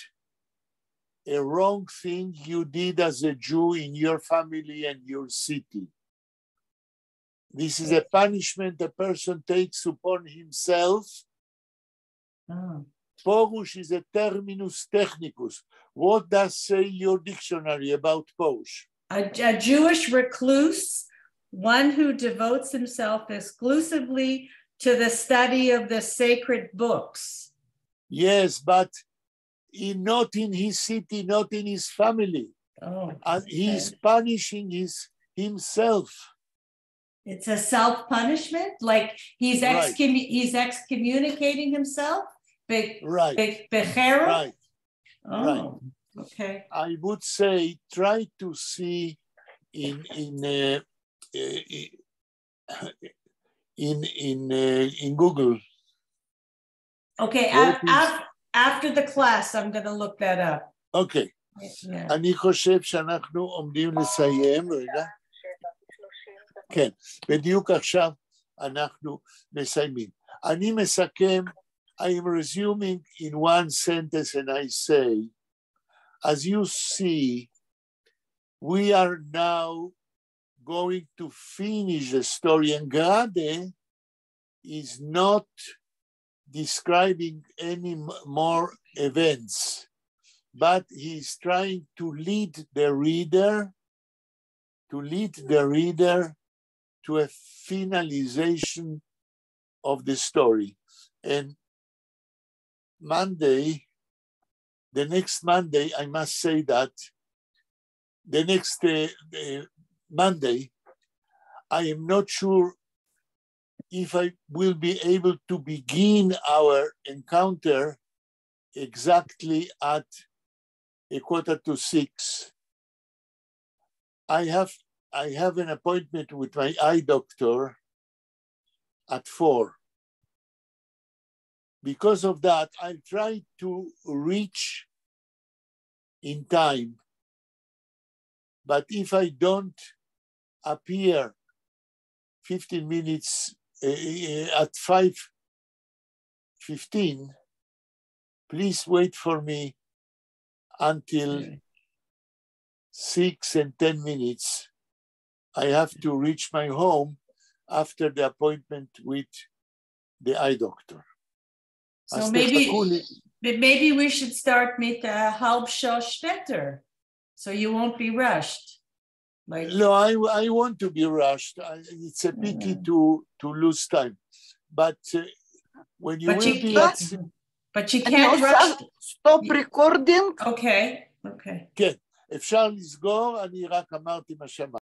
a wrong thing you did as a Jew in your family and your city. This is a punishment a person takes upon himself. Oh. פרוש is a terminus technicus. What does say your dictionary about פרוש? A Jewish recluse, one who devotes himself exclusively to the study of the sacred books. Yes, but not in his city, not in his family. Oh, And he's punishing himself. It's a self-punishment, like he's he's excommunicating himself. בחרם? Right. Oh, Right. okay. I would say try to see in Google. Okay, What is after the class, I'm going to look that up. Okay. Yeah. אני חושב שאנחנו עומדים לסיים, רגע. כן, בדיוק עכשיו אנחנו מסיימים. אני מסכם, I am resuming in one sentence and I say, as you see, we are now going to finish the story, and גראַדע is not describing any more events, but he's trying to lead the reader, to lead the reader to a finalization of the story. And Monday, the next Monday, I must say that the next Monday, I am not sure if I will be able to begin our encounter exactly at 5:45. I have an appointment with my eye doctor at 4. Because of that, I'll try to reach in time. But if I don't appear 15 minutes at 5:15, please wait for me until 6:10. I have to reach my home after the appointment with the eye doctor. So maybe we should start מיט אַ האַלב שעה שפּעטער, so you won't be rushed. Like No, I want to be rushed. It's a pity to lose time. But when you But will you be at But you can't rush. Stop recording. Okay. כן, אפשר לסגור, אני רק אמרתי מה שאמרתי.